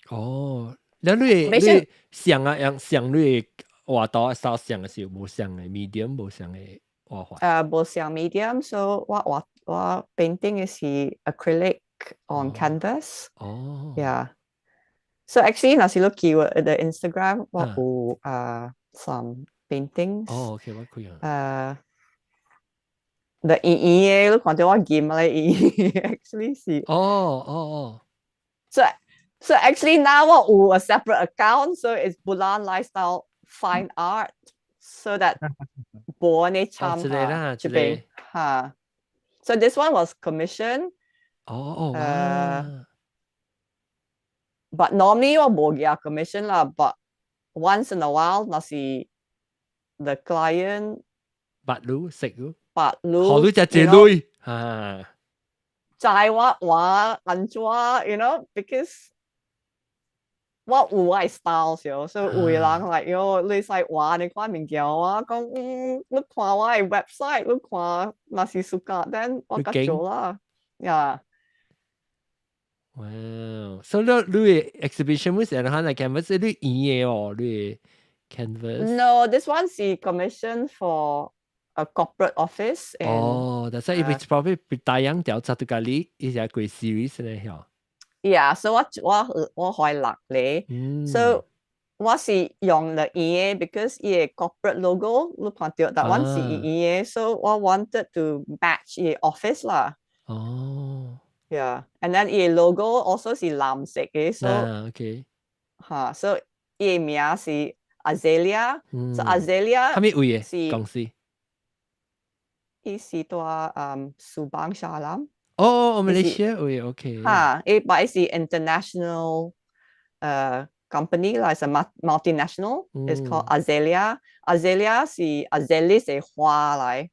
哦，你你你像啊樣像你畫到稍像嘅時候，無像嘅 medium，無像嘅畫法。無像 medium，so 我畫我 painting 嘅是 acrylic on canvas。哦。 Yeah. So actually，若是你叫 the Instagram，我有some paintings。哦，OK，我可以啊。The 圓圓嘅，你看到我劍咧圓，actually 是。哦哦哦。 So actually now 我有 a separate account, so it's Bulan Lifestyle Fine Art, so that 無呢參啦，這邊哈。So this one was commissioned. 哦哦，哇。 But normally 我無夾 commission 啦，but once in a while 若是 the client 捌你識你，捌你，學你隻隻女啊，知我畫按怎，because 我有我 style 少，所以有的人 like 喲，你使畫你款物件，我講嗯，你看我的 website，你看若是 suka，then 我較做啦，呀。哇！所以你你 exhibition 會成日看嚟 canvas 你圓嘅哦，你 canvas。 No, this one 是 commission for a corporate office. 哦，但係伊 probably 比大洋調查到咖喱，伊是個 series 咧，嗬。 Yeah, so 我我我開六個，so 我是用了圓嘅，because 伊個 corporate logo 你看到，that one 是圓嘅，so 我 wanted to match 伊 office 啦。哦。 Yeah, and then 伊 logo also 是藍色嘅，so 嚇，so 伊名是 Azalea，so Azalea 係咪位嘅公司？伊是佇Subang Shah Alam。哦，馬來西亞位，OK。嚇，伊 but 是 international company 啦，是 multinational，it's called Azalea。Azalea 是 azalea 是花來。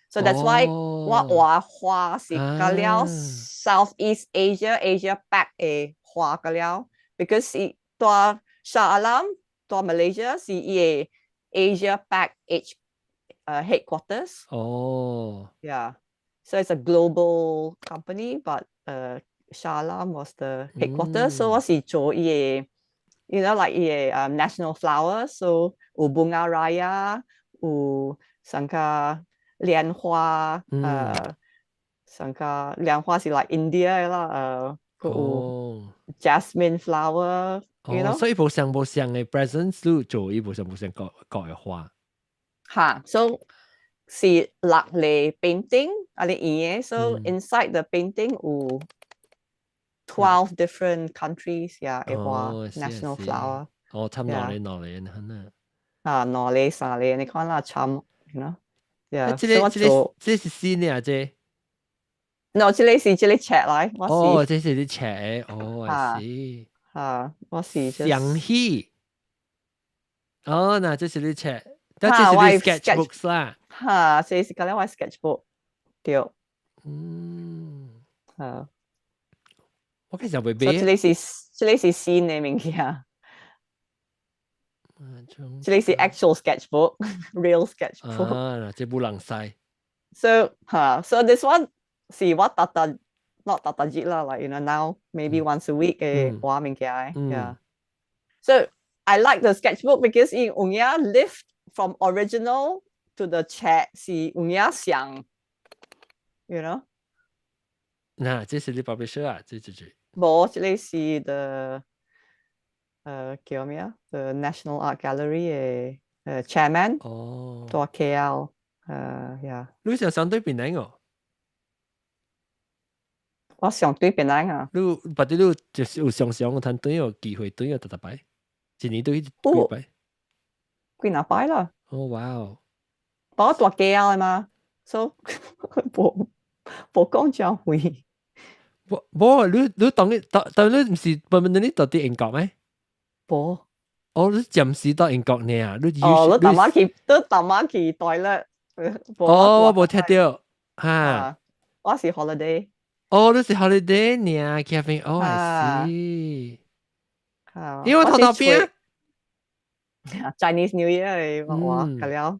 So that's why 我畫花是個了 Southeast Asia Asia Pac 的花個了，because 是佇 Shah Alam 佇 Malaysia 是伊的 Asia Pac H headquarters。哦。 Yeah. So it's a global company, but Shah Alam was the headquarters. So 我是做伊的，like 伊的national flower. So 有 bunga raya，有上個蓮花，上個蓮花是 like India 啦，有 jasmine flower，you know。所以無相無相嘅 presence 都做伊無相無相各各嘅花。哈，so 是六個 painting，啊你圓嘅，so inside the painting 有 12 different countries 呀，嘅花 national flower。哦，差唔多兩兩個，可能。啊，兩個三個，你看啦，參，you know。 Yeah，這個這個這是新的啊，這。 No，這個是這個冊來。哦，這是你冊，哦，是。啊，我是。祥喜。哦，那這是你冊，但這是你 sketchbooks 啦。哈，這是講咧我 sketchbook，對。啊。我其實會買。這個是這個是新的物件。這個是 actual sketchbook，real sketchbook。啊，這無人使。 So 哈，so this one 是我逐逐 not 逐逐日啦，like now maybe once a week 嘅畫物件，yeah. So I like the sketchbook because 伊有影 lift from original to the 冊是有影像，you know。嗱，這是你 publisher 啊，這這這。無，這個是 the 叫咩啊？The National Art Gallery 嘅chairman。哦。佇 KL，yeah。你想相對檳城哦？我上對檳城啊。你，或者你就是有常常趁轉有機會轉有逐逐擺，一年對幾擺？幾若擺啦。哦，哇哦！我佇 KL 嘛，so 無無講真遠。無無，你你當你當當你毋是本本你佇佇英國咩？無。哦，你暫時到英國呢啊？你哦，你逐晚去，你逐晚去 toilet。哦，我無聽著，哈。我是 holiday。哦，你是 holiday 呢？Kevin，哦，I see。因為我頭頭邊 Chinese New Year 我個了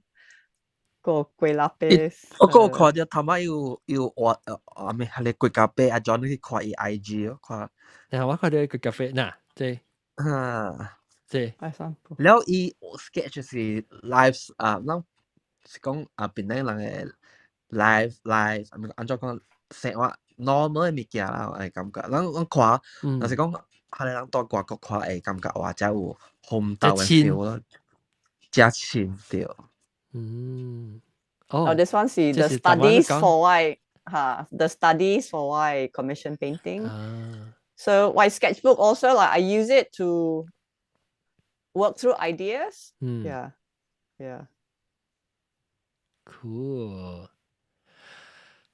個粿拉皮。我個看著頭仔有有畫啊咩係你粿咖啡阿 John 去看伊 IG 哦，看。嗱，我看著粿咖啡嗱，這啊，這。了伊 sketch 是 live 啊，咱是講啊，檳城人的 live live，啊，按怎講生活 normal 的物件啦，會感覺。咱咱看，若是講彼個人蹛外國看會感覺哇，遮有紅豆的 feel 咯，遮親對。哦，this one 是 the studies for 我哈，the studies for 我 commission painting。So my sketchbook also, like, I use it to work through ideas. Yeah. Cool.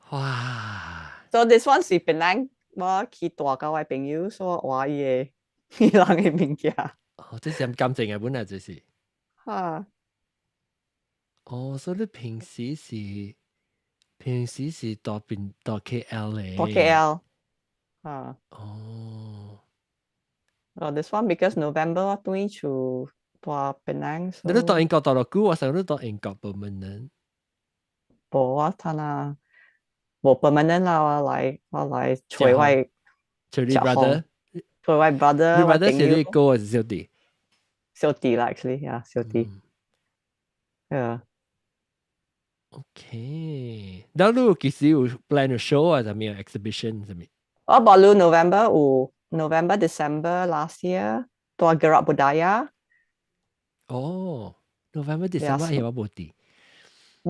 哇！So this one 是檳城我去蹛佮我朋友所畫伊的伊人的物件。哦，這是感情嘅本來就是。哈。哦，所以你平時是蹛邊蹛 KL 咧？蹛 KL。啊。哦。哦，this one because November 我轉厝蹛檳城。你都蹛英國蹛偌久，我想你蹛英國 permanent。無，我睇下無 permanent 啦，我來揣我揣你 brother，揣我 brother。你 brother 是你哥還是小弟？小弟啦，actually，yeah，小弟。Yeah。 OK，然後你幾時有 plan a show 啊？啥物 exhibition 啥物？我無 November 有 November December last year 蹛 Gerak Budaya。哦，November December 係我無佇。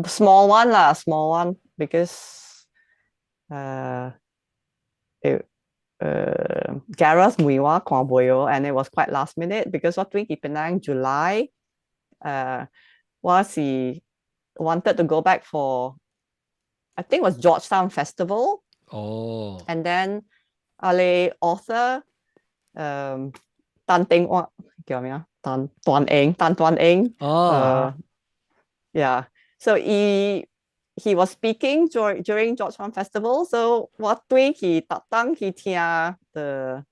Small one 啦，small one because it Gareth 問我看袂哦，and it was quite last minute because 我轉去 Penang July，我是 wanted to go back for I think it was Georgetown Festival. 哦。 And then 阿你 author 陳定我叫咩啊？陳段英，陳段英。哦。 Yeah. So he was speaking during Georgetown Festival. So 我轉去特登去聽 the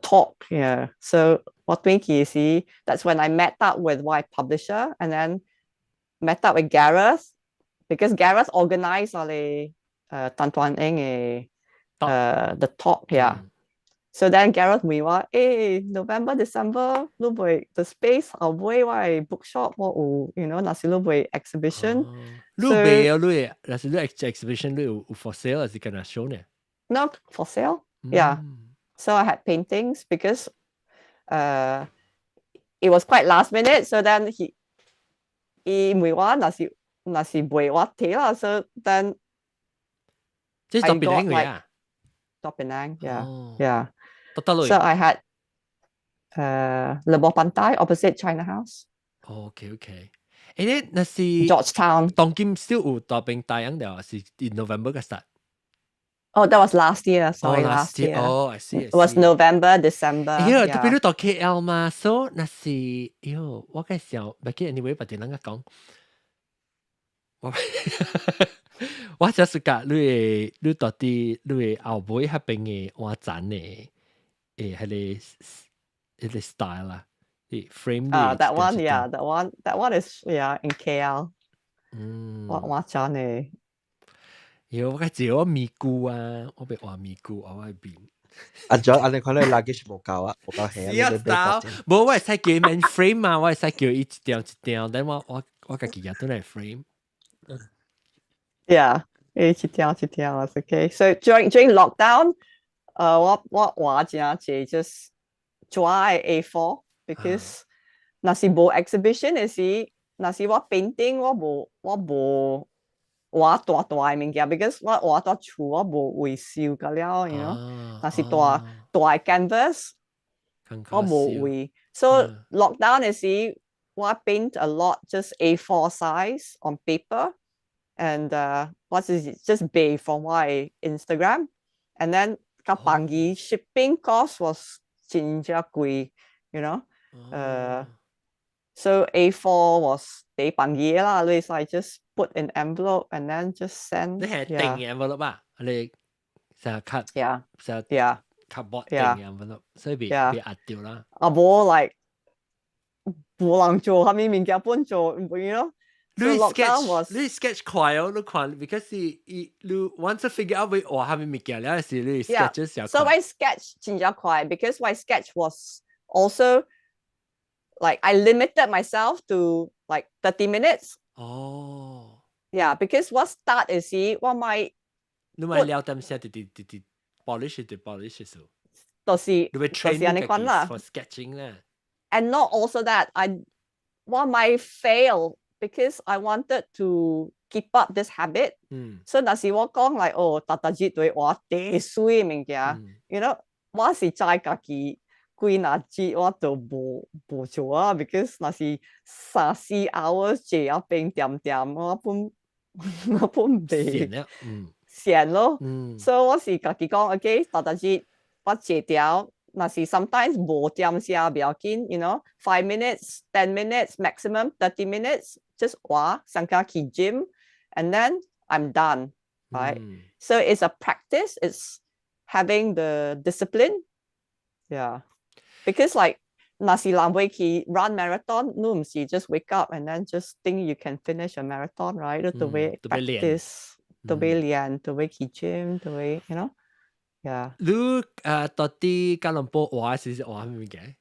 talk. Yeah. So 我轉去時，that's when I met up with my publisher and then met up with Gareth because Gareth organized 我哋陳段英嘅the talk. Yeah. So then Gareth 問我，November December 你會 the space 後尾我的 bookshop 我有，若是你會 exhibition。你賣啊？你若是你 exhibition 你有 for sale 還是干那 show 呢？Not for sale. Yeah. So I had paintings because it was quite last minute. So then he 伊問我若是賣我提啦。So then 這是蹛檳城啊？蹛檳城，yeah. So I had Lebuh Pantai opposite China House. OK。你那是 Georgetown。當今still 有蹛檳大樣的，是 in November 個 start。 Oh, that was last year. Sorry, oh, last year. Oh, I see. It was November, December. 哎喲，特別你蹛 KL 嘛，so 那是，喲，我該想，唔記 anyway，別啲人講，我就是講你的你到底你的後尾彼邊的畫展的，彼個 style 啦，啲 frame。啊，that one, yeah, that one is, yeah, in KL。畫畫展的。喲，我該借我咪菇啊，我欲畫咪菇，我愛變。阿 John，按呢看你 luggage 無夠啊，無夠輕。是啊，無我會使叫免 frame 嘛，我會使叫伊一條一條，等我家己也都來 frame。 Yeah，一條一條是 okay. So during lockdown，我畫真濟 just 紙 A4 because 若是無 exhibition 的時，若是我 painting 我無畫大大的物件，because 我畫蹛厝我無位收甲了，若是大大的 canvas 我無位，so lockdown 的時我 paint a lot just A4 size on paper。And 我是 just 賣 from 我的 Instagram，and then 較便宜 shipping cost was 真正貴，you know。So A4 was 第放嘢啦，你係 just put in envelope and then just send。你係定 envelope 啊？你成日 cut， 成日 cardboard 定 envelope，所以別別壓掉啦。啊無 like 無人做，啥物物件本做，you know。你 sketch 你 sketch 快哦，你看，because 伊你 once figure out 會畫啥物物件了，是你 sketch 時 So I sketch 真正快，because my sketch was also like I limited myself to like 30 minutes. 哦。 Yeah, because 我 start 時我咪你咪了點寫直直直直 polish 直 polish 數。就是你會 train 就是按呢款啦。 for sketching 啦。 And not also that I 我咪 fail because I wanted to keep up this habit. 所以若是我講 like 哦，逐逐日對畫第水物件，我是知家己幾若日我就無無做啊，because 若是三四 hours 坐一邊點點，我本我本袂閒咯。所以我是家己講，OK，逐逐日我坐掉，若是 sometimes 無點寫不要緊，5 minutes, 10 minutes, maximum 30 minutes，just 畫，上加去 gym，and then I'm done, right? So it's a practice. It's having the discipline. Yeah. Because like 若是人會去 run marathon，你毋是 just wake up and then just think you can finish a marathon, right? 你都會 practice，都會練，都會去 gym，都會，you know? Yeah. 你到底吉隆坡畫是畫咩物件？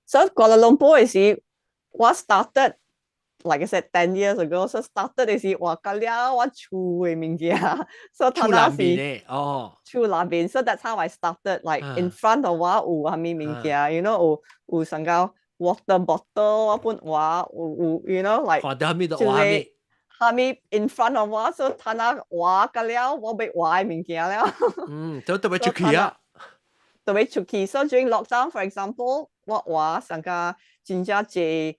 So Kuala Lumpur 是我 started like I said 10 years ago. So started 是畫個了我厝的物件。So 厝內面的哦。厝內面，so that's how I started. Like in front of 我有啥物物件，有有上個 water bottle 我本畫有有，like 看到啥物就畫啥物。啥物 in front of 我，所以他那畫個了，我欲畫的物件了。嗯，都特別出去啊。特別出去。So during lockdown, for example，我畫上個真正濟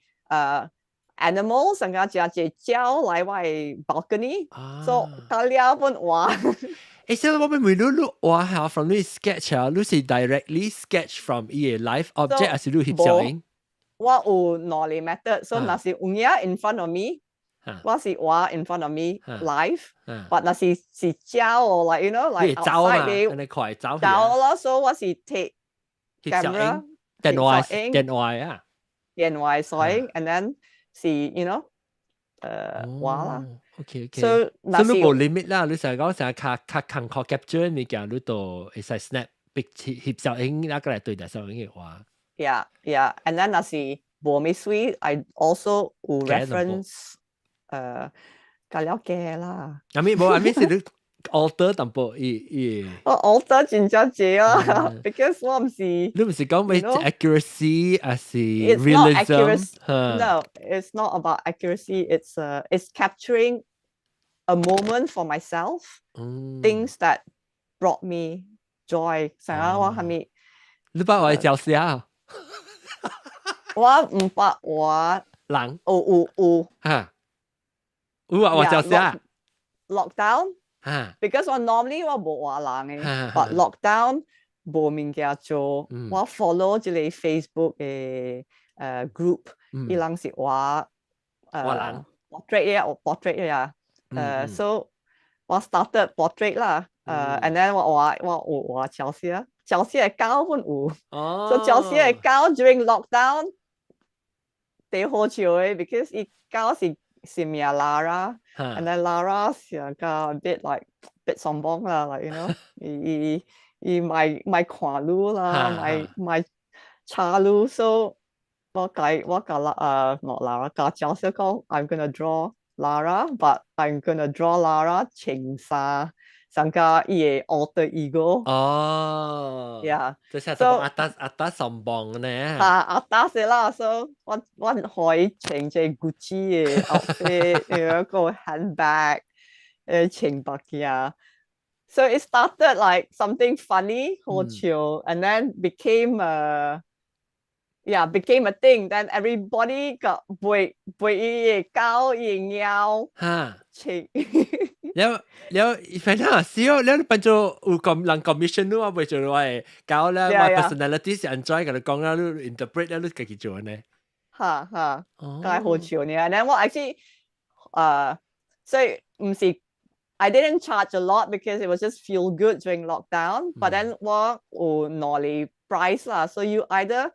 animal 上個真濟鳥來我的 balcony，so 個了本畫。誒，所以我欲問你，你畫下 from 你 sketch 啊，你是 directly sketch from 伊個 live object，還是你翕相影？我有兩個 method，so 若是有影 in front of me，我是畫 in front of me live，but 若是是鳥哦，like like outside 的，你快走走咯，所以我是 take camera 電話電話啊，電話攝影，and then 是 畫啦。 OK。所以所以你無 limit 啦，你成日講成日較較艱苦 capture 物件，你都會使 snap 翕相影，那個來對待相影的畫。 Yeah, and then 若是無咪水，I also 有 reference 加了加啦。 I mean 無，I mean 是你 alter 淡薄伊伊。我 alter 真正濟啊，because 我毋是。你毋是講欲 accuracy 還是 realism？ No, it's not about accuracy. It's capturing a moment for myself. Things that brought me joy. 成日我係咪？你捌畫焦死啊？我毋捌畫人。有有有。嚇？有啊，畫焦死啊？Lockdown。嚇？Because 我 normally 我無畫人嘅，but lockdown 無物件做，我 follow 一個 Facebook 嘅group，伊人是畫畫人 portrait 嘅，portrait 嘅啊，so 我 started portrait 啦，and then 我畫我有畫喬西啊，喬西的狗本有，所以喬西的狗 during lockdown 最好笑的，because 伊狗是是名 Lara，and then Lara 是個 a bit like bit 鬆綁啦，like 伊伊伊莫莫看你啦，莫莫吵你，so 我共我共啦莫 Lara 共喬西講，I'm gonna draw Lara，but I'm gonna draw Lara 穿衫，上加伊的 alter ego。哦，Yeah，這是 atas atas 鬆綁呢。啊，atas 啦，so 我我予伊穿這 Gucci 的 outfit，有一個 handbag，穿目鏡。So it started like something funny, 好笑，and then became a yeah, became a thing. Then everybody got 背背伊的狗，伊的貓，穿。了了，反正笑了，變做有咁人 commission 你我袂做我會搞咧，我 personality 是按怎共你講啦，你 interpret 咧，你家己做呢？哈哈，梗好笑呢。And then 我 actually 所以毋是 I didn't charge a lot because it was just feel good during lockdown. But then 我有兩个 price 啦，so you either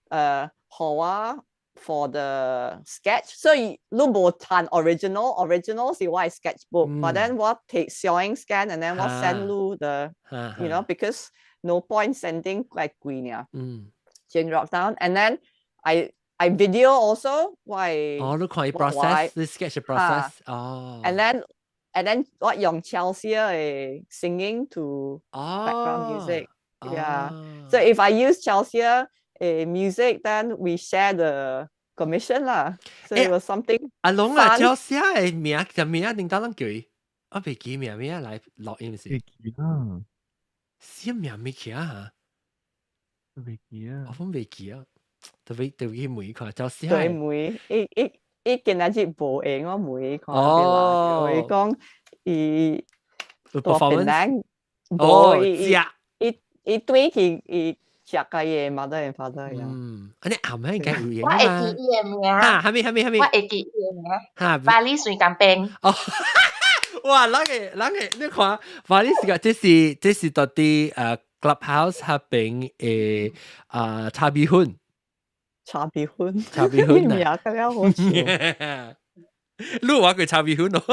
予我 for the sketch，所以你無賺 original，original 是我的 sketchbook，but then 我 take 相影 scan and then 我 send 你 the because no point sending 太貴呢。During lockdown and then I video also 我哦，你看伊 process，你 sketch process，哦。 And then 我用 Chelsea 的 singing to background music. Yeah. So if I use Chelsea music, then we share the commission 啦。So it was something. 阿龍啊，Chelsea 的名就名定當啷叫伊？我袂記名名來錄音是。袂記啊。啥名物件啊？袂記啊。我攏袂記啊。特別特別去問看，Chelsea。對，問伊伊伊今仔日無閒，我問伊看。哦。伊講伊 performance。哦，伊伊伊對去伊食個伊 mother and father 呀。嗯，啊你暗應該有閒我會記伊的名。哈，蝦米蝦米蝦米？我會記伊的名。哈，巴黎水甘冰。哦，哇，人個人個，你看，巴黎是個，這是到底Clubhouse 那邊的啊炒米粉。炒米粉。炒米粉名較了好笑。你有話過炒米粉咯？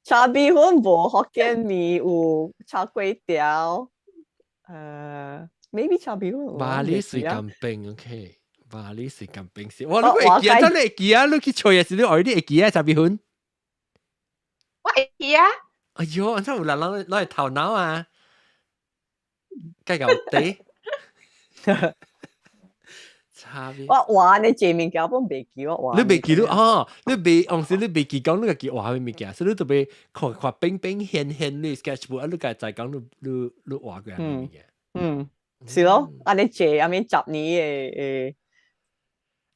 炒米粉無福建麵，有炒粿條。Maybe 炒米粉。巴黎水甘冰，OK。巴黎水甘冰是，哇！你會記啊？真係會記啊！你去揣的時，你 already 會記啊？炒米粉。我會記啊。哎喲，按怎有人攏攞來頭腦啊？計較地。差別。我畫你這物件本袂記，我畫。你袂記你哦，你袂，當時你袂記講你家己畫啥物件，所以你特別看看冰冰顯顯你 sketchbook 啊，你家再講你你你畫過啥物件。嗯，是咯，啊你借阿面10年的。欸，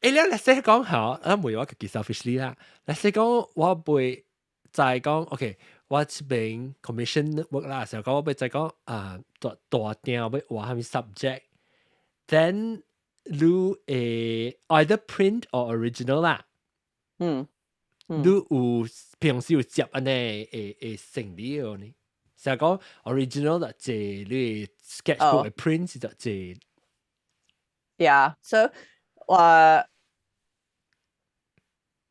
你嚟說講好，啊，唔係我家己 selfishly 啦。嚟說講我袂再講，OK，我這邊 commission work 啦，時候講我袂再講啊，大大定要畫啥物 subject，then 你會 either print or original 啦。你有平時有接按呢會會成理的呢？成日講 original 就借你 sketchbook 的 print 就借。 Yeah, so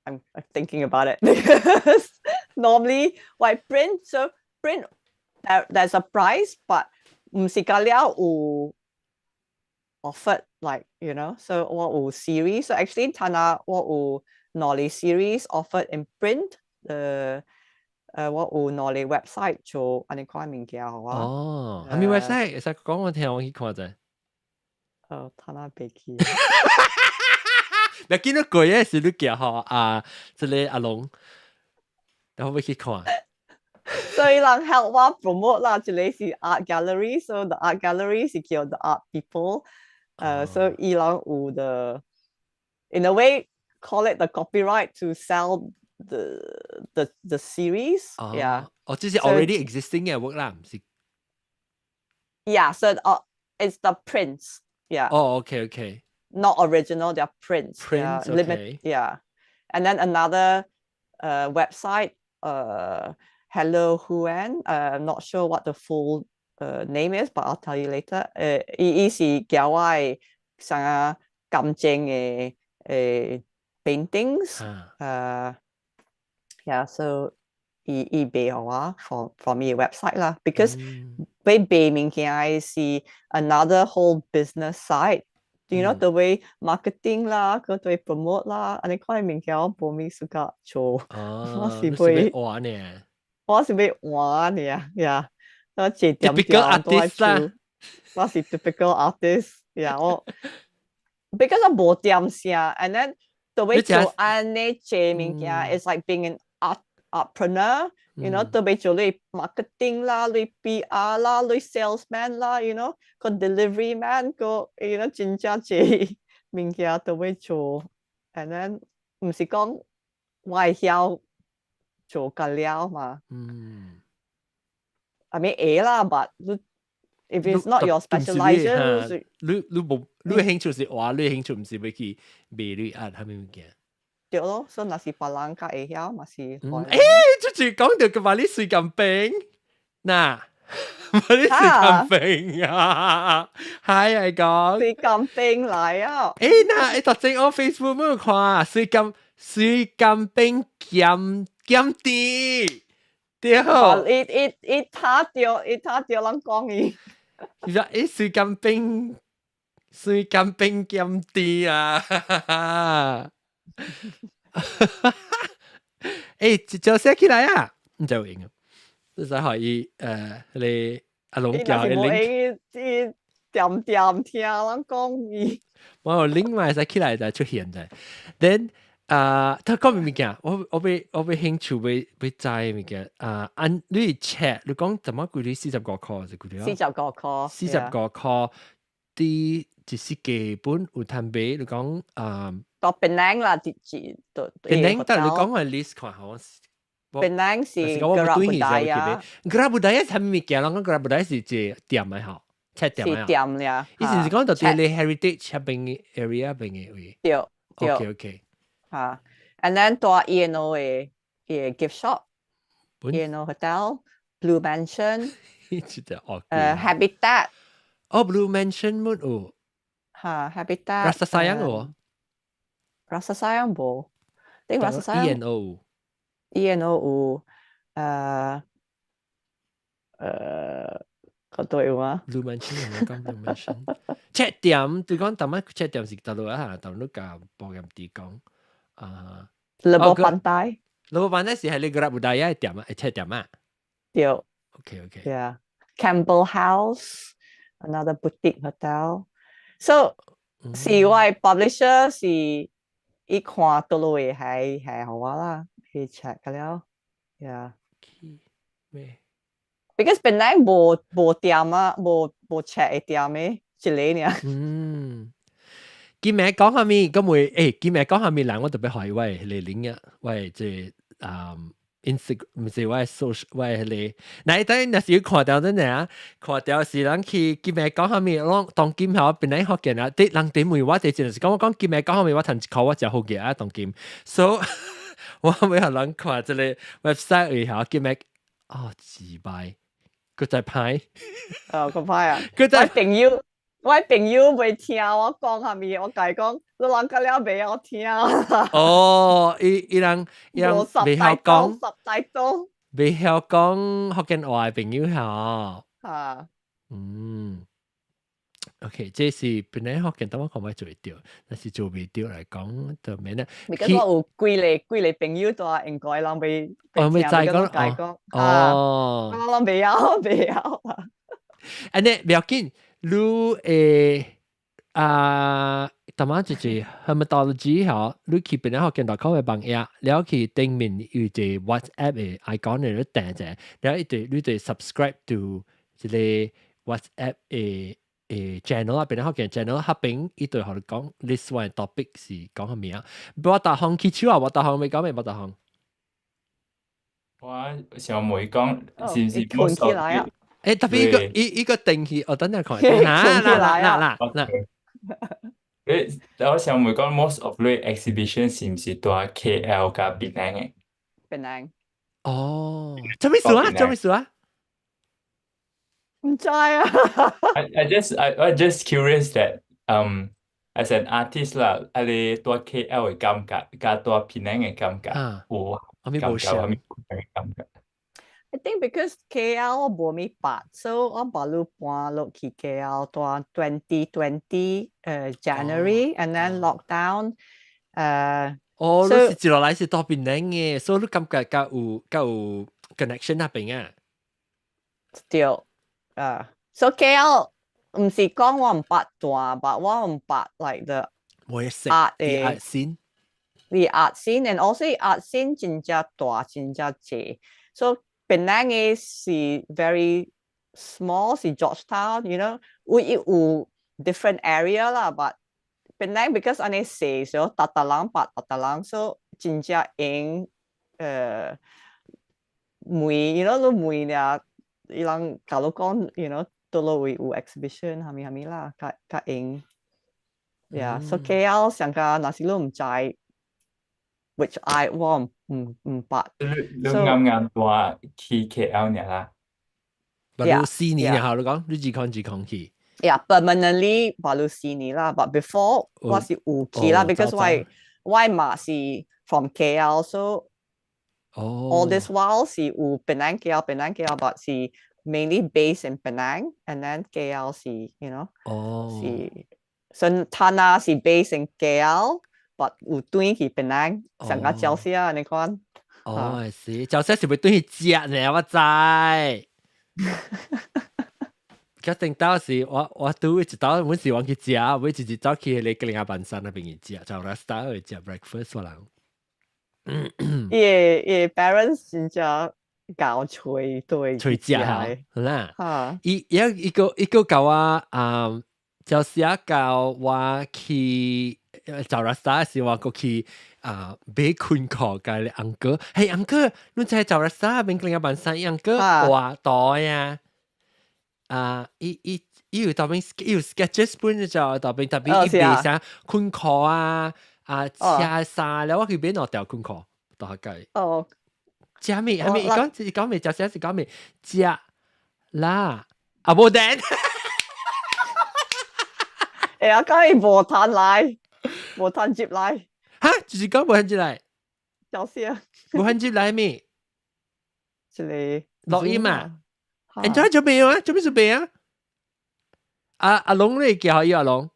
I'm thinking about it because normally why print, so print there's a price, but 毋是甲了有 offered like so 我有 series, so actually 睇下我有兩個 series offered in print 我有兩個 website 做按呢款物件好啊。哦，啥物 website 會使講我聽，我去看者。睇下袂記。你見到過嘅時，你叫吼啊，這個阿龍，然後要去看。所以人 help 我 promote 啦，這個是 art gallery，so the art gallery 是叫 the art people，所以伊人有 the in a way call it the copyright to sell the series，yeah。哦，這是 already existing 嘅 work 啦，毋是。 Yeah, so it's the prints, yeah. 哦，OK。 Not original, they're prints. Prints, yeah, limit, yeah. And then another website, Hello Huan. Not sure what the full name is, but I'll tell you later. 伊伊是叫我啥感情的paintings. Yeah, so 伊伊賣予我 from 伊 website 啦，because 欲賣物件是 another whole business side. The way marketing 啦，個對 promote 啦，按呢款物件我無咪 suka 做，我是欲畫呢，我是欲畫呢，呀，我一點點都愛做，我是 typical artist，yeah，我 because 我無點聲，and then the way 做按呢這物件 is like being an artpreneur。 特別做你 marketing 啦，你 PR 啦，你 salesman 啦，個 delivery man 個，真正濟物件都欲做，and then 毋是講我會曉做個了嘛。I mean 會啦，but if it's not your specialization，你無你興趣是畫，你興趣毋是欲去賣你 art 啥物物件。對咯，所以若是別人較會曉嘛是。欸，就是講著個話你水咁冰，嗱，你水咁冰啊，係係講。水咁冰來啊！欸，嗱，你頭先我 Facebook 冇看，水甘冰鹹鹹甜，對。伊伊伊他著伊他著人講伊。其實欸，水甘冰鹹甜啊！欸，就寫起來啊，唔就用啊，你使可以你阿龍教你 link，伊恬恬聽人講伊。我有 link 嘛，使起來就出現者。Then 啊，他講物件，我欲興趣欲欲知物件啊，按你 check，你講怎麼幾鐳45塊是幾鐳啊？45塊。45塊，啲就是基本有通買，你講啊。到檳城啦，直接到。檳城，但你講個 list 看好。檳城是 Gerak Budaya。 Gerak Budaya 係咩物件？人講 Gerak Budaya 是一個店的吼，冊店的。是店咧。意思是講到佇咧 heritage 嗰邊 area 邊的位。對對。 OK。嚇，and then 到 ENO 的 gift shop，ENO Hotel，Blue Mansion。哦。Habitat。哦，Blue Mansion 沒有。嚇，Habitat。 Rasa Sayang 有。 Rasa Sayang 無，頂 Rasa Sayang。 ENO。 ENO 有，個對嗎？Blue Mansion 係咪講 Blue Mansion？冊店，對講，淡仔冊店是佗落啊？淡你共保險地講啊。 Lebuh Pantai。 Lebuh Pantai 是係你 Gerak Budaya 的店啊，冊店啊。對。 OK。 Yeah. Campbell House, another boutique hotel. So 是我 publisher 是伊看佗落會係予我啦，去 check 個了。Yeah. 咩？Because 本來無店啊，無冊的店的一个爾。嗯。今暝講啥物？咁會欸，今暝講啥物人，我特別懷疑我的彼個 link 啊，我的這個啊 Instagram 毋是我的 social，我的彼個。嗱，等若是有看著陣啊，看著是人去今暝講啥物，攏當今吼本來福建啊，啲人點問我，第一就是講我講今暝講啥物，我趁一箍我誠好嘅啊，當今，所以我欲予人看這個 website 位吼，今暝哦，自敗，閣再歹，哦，閣歹啊，閣再朋友。我朋友袂聽我講啥物，我共伊講，你人甲了袂曉聽。哦，伊人袂曉講，十大刀，袂曉講福建話的朋友吼。嚇。嗯。OK，這是本來福建，等我看欲做會著，但是做袂著來講就免啦。你講我有幾個朋友蹛英國，人袂哦，袂知講哦，我攏袂曉袂曉啊。按呢不要緊。你會啊，淡仔就是 hermatology 吼，你去邊個見到口嘅網頁，了去頂面有一個 WhatsApp 的 icon 你訂者，了伊就你就 subscribe to 這個 WhatsApp 的 channel 啊，邊個見 channel 彼邊伊就予你講 list one topic 是講啥物啊？無逐項起手啊，無逐項未講未，無逐項。我想問講，是毋是困起來啊？欸，特別伊個定去，我等下看。嗱嗱嗱嗱。你我想問講，most of 你 exhibition 是毋是佇 KL 佮檳城的？檳城。哦，做咩事啊？做咩事啊？毋知啊。 I just curious that as an artist 啦，啊你佇 KL 的感覺，佮佇檳城的感覺，有啥物無相？啥物的感覺？ I think because KL 我無物捌，so 我捌路搬落去 KL 佇 2020 January，and then lockdown 哦，你是一落來是佇檳城的，所以你感覺較有 connection 那邊啊？對，so KL 毋是講我毋捌蹛，but 我毋捌 like the art 的 art scene。 The art scene and also art scene 真正大，真正濟，so 檳城的是 very small，是 Georgetown，有有 different area 啦，but 檳城 because 按呢細，所以逐逐人捌逐逐人，所以真正閒問，你問了，伊人假如講，佗落位有 exhibition，啥物啥物啦，較較用。Yeah, so KL 上個若是你毋知，which I 我毋捌。你啱啱話去 KL 呢啦？ Baru 4年後，你講你自康自康去。 Yeah, permanently baru 4年啦，but before 我是有去啦，because 我媽是 from KL, so all this while 是有 Penang KL Penang KL, but 是 mainly based in Penang and then KL 是 是。所以他那是 based in KL，but 有轉去 Penang，上個教師啊，你看。哦，是，教師是會轉去食呢，我知。決定到時我拄一道，阮是往去食，每一日走去彼個格林亞板山那邊去食，就來 style 去食 breakfast 我人。伊 parents 真正𠢕揣對揣食哈，啦。嚇。伊伊一個一個教我啊。就是啊，教我去找拉沙時，我過去啊買困褲共 uncle，嘿 uncle，你知找拉沙邊另一班山 uncle 畫袋啊，啊，伊伊伊有當邊伊有 sketches 本就當邊特別伊賣啥困褲啊啊車衫了，我去買兩條困褲，大概。哦。食咩？係咪？伊講伊講咩？食啥是講咩？食啦，啊無電。欸啊，講伊無趁來，無趁入來。哈，就是講無趁入來。就是啊。無趁入來咩？這個錄音啊？欸，做做咩啊？做咩做咩啊？阿阿龍你叫伊阿龍，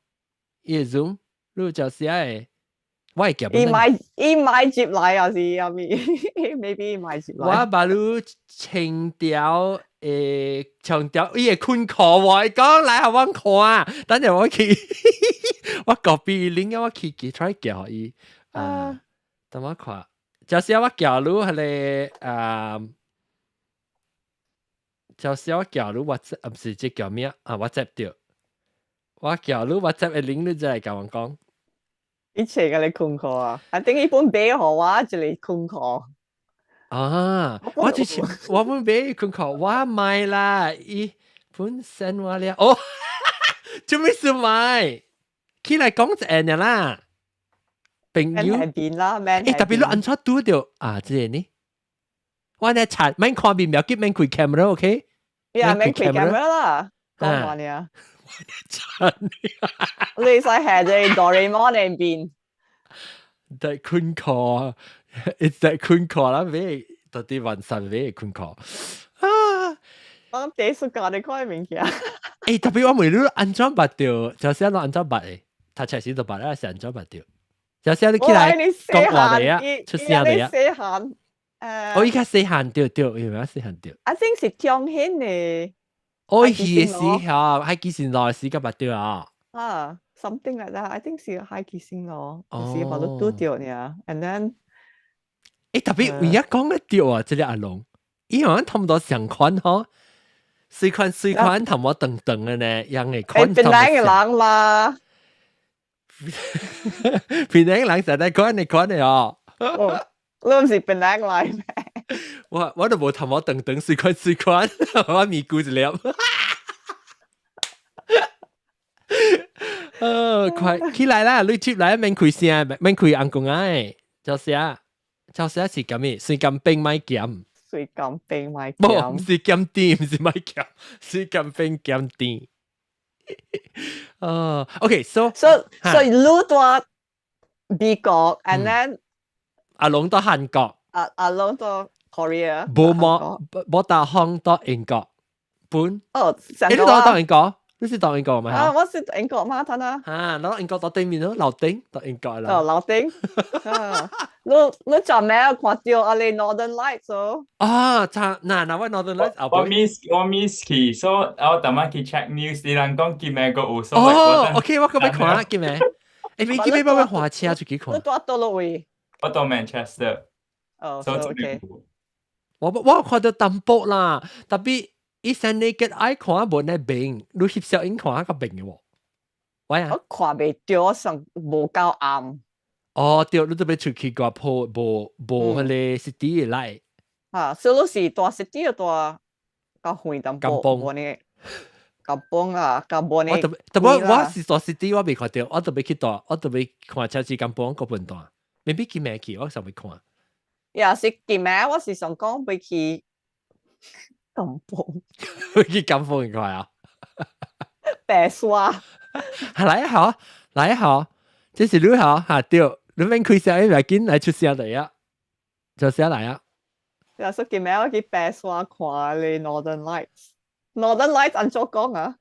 伊 Zoom，你就是愛，我會叫。伊買入來還是啥物？Maybe 伊買入來。我把你清掉。誒，強調伊會困褲，我講來予阮看，等陣我去，我 copy link 我去去 try 叫伊，啊，等我看，就是我叫你彼個啊，就是我叫你 WhatsApp，毋是這叫咩啊？WhatsApp 對，我叫你 WhatsApp 的 link 你再來共我講。伊揣共你困褲啊？I think 伊本買予我一个困褲。啊！我之前我本買困褲，我買啦，伊本 send 我了。哦，做咩事買？起來講一下啦，朋友。邊啦，欸，特別你按怎拄著啊？這個呢？我呢查，免看面，無要緊，免開 camera，OK？呀，免開 camera 啦，講話呢？查你使係隻 Doraemon 的面。在困褲。It's that 困褲啦，買到底晚上買困褲啊！我第一次教你看物件。欸，特別我問你按怎捌著，就是按怎捌的？讀冊時就捌啦，是按怎捌著？就是你起來講話的啊，出聲的啊。細漢，哦，伊較細漢對對，伊較細漢對。 I think 是中興的。哦，伊是嚇，海基線路時較捌著啊。啊，something like that. I think 是海基線路，是捌都拄著呢。And then 欸，特別有影講得對啊，這個阿龍，伊好像差不多相款吼，水款水款頭毛長長的呢，樣的款。欸，檳城的人啦，檳城人實在款的款的哦。你毋是檳城來咩？我都無頭毛長長，水款水款，我咪咕一粒。快起來啦！你接來免開聲，免開紅公仔，就是啊。就是是咁嘅，水甘冰莫鹹。水甘冰莫鹹。無，毋是鹹甜，毋是莫鹹，水甘冰鹹甜。哦，OK，so so 你佇美國，and then 阿龍佇韓國，阿龍佇 Korea，無無無大方佇英國，本。哦，欸，你佇英國？你是佇英國嗎？啊，我是英國嘛，他呢？啊，我英國佇對面咯，樓頂佇英國啦。哦，樓頂。啊，你昨暝看著啊，你 Northern Lights 哦。啊，差那那我 Northern Lights 我 miss 去，所以我逐擺去 check news，伊人講今暝閣有。哦，OK，我閣欲看今暝。欸，你今暝欲欲駛車出去看？你佇佗位？我佇 Manchester。哦，OK。我看著淡薄啦，特別。伊先 naked eye 看無呢明，你翕相影看較明的無？喂啊！我看袂著，上無夠暗。哦，對，你都欲出去外鋪，無無彼個 city 的 light。啊，所以是大 city 的大較遠淡薄，甘榜無呢，甘榜啊，較無呢。我特別特別我是大 city，我未看著，我特別去大，我特別看車子甘榜個本段，未必去未去，我尚未看。也是今暝我是想講欲去甘榜。去甘榜應該啊。白沙。來好，來好，這是你好嚇對，你免開聲，你來緊來出聲嚟啊，出聲來啊。也是今暝我去白沙看咧 Northern Lights。Northern Lights 按怎講啊？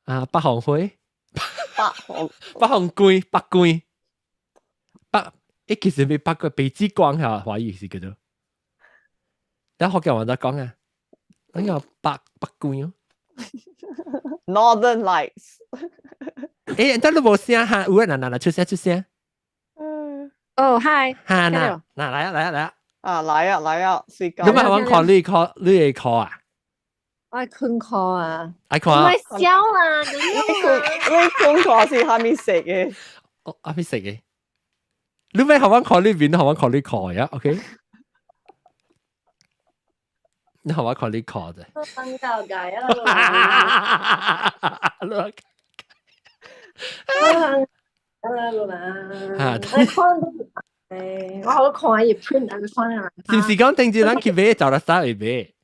啊，北方花，北方北方光，北光，北，伊其實咪北個北極光嚇，華語是叫做。等福建話怎講啊？那個北北光哦。 Northern Lights。欸，等你無聲哈，有啊，嗱嗱嗱，出聲出聲。哦，嗨。哈嗱，嗱來啊來啊來啊！啊來啊來啊，睡覺。你咪我看你看你會看啊？我愛困褲啊！愛看啊？唔係笑啦，你困你困褲是蝦米色嘅？哦，蝦米色嘅？你咪予我看你面，予我看你褲呀？OK？你予我看你褲啫。尷尬界啊！你啊！我看到誒，我好看伊 print 啊，看啊。是毋是講頂次咱去買找了啥會買？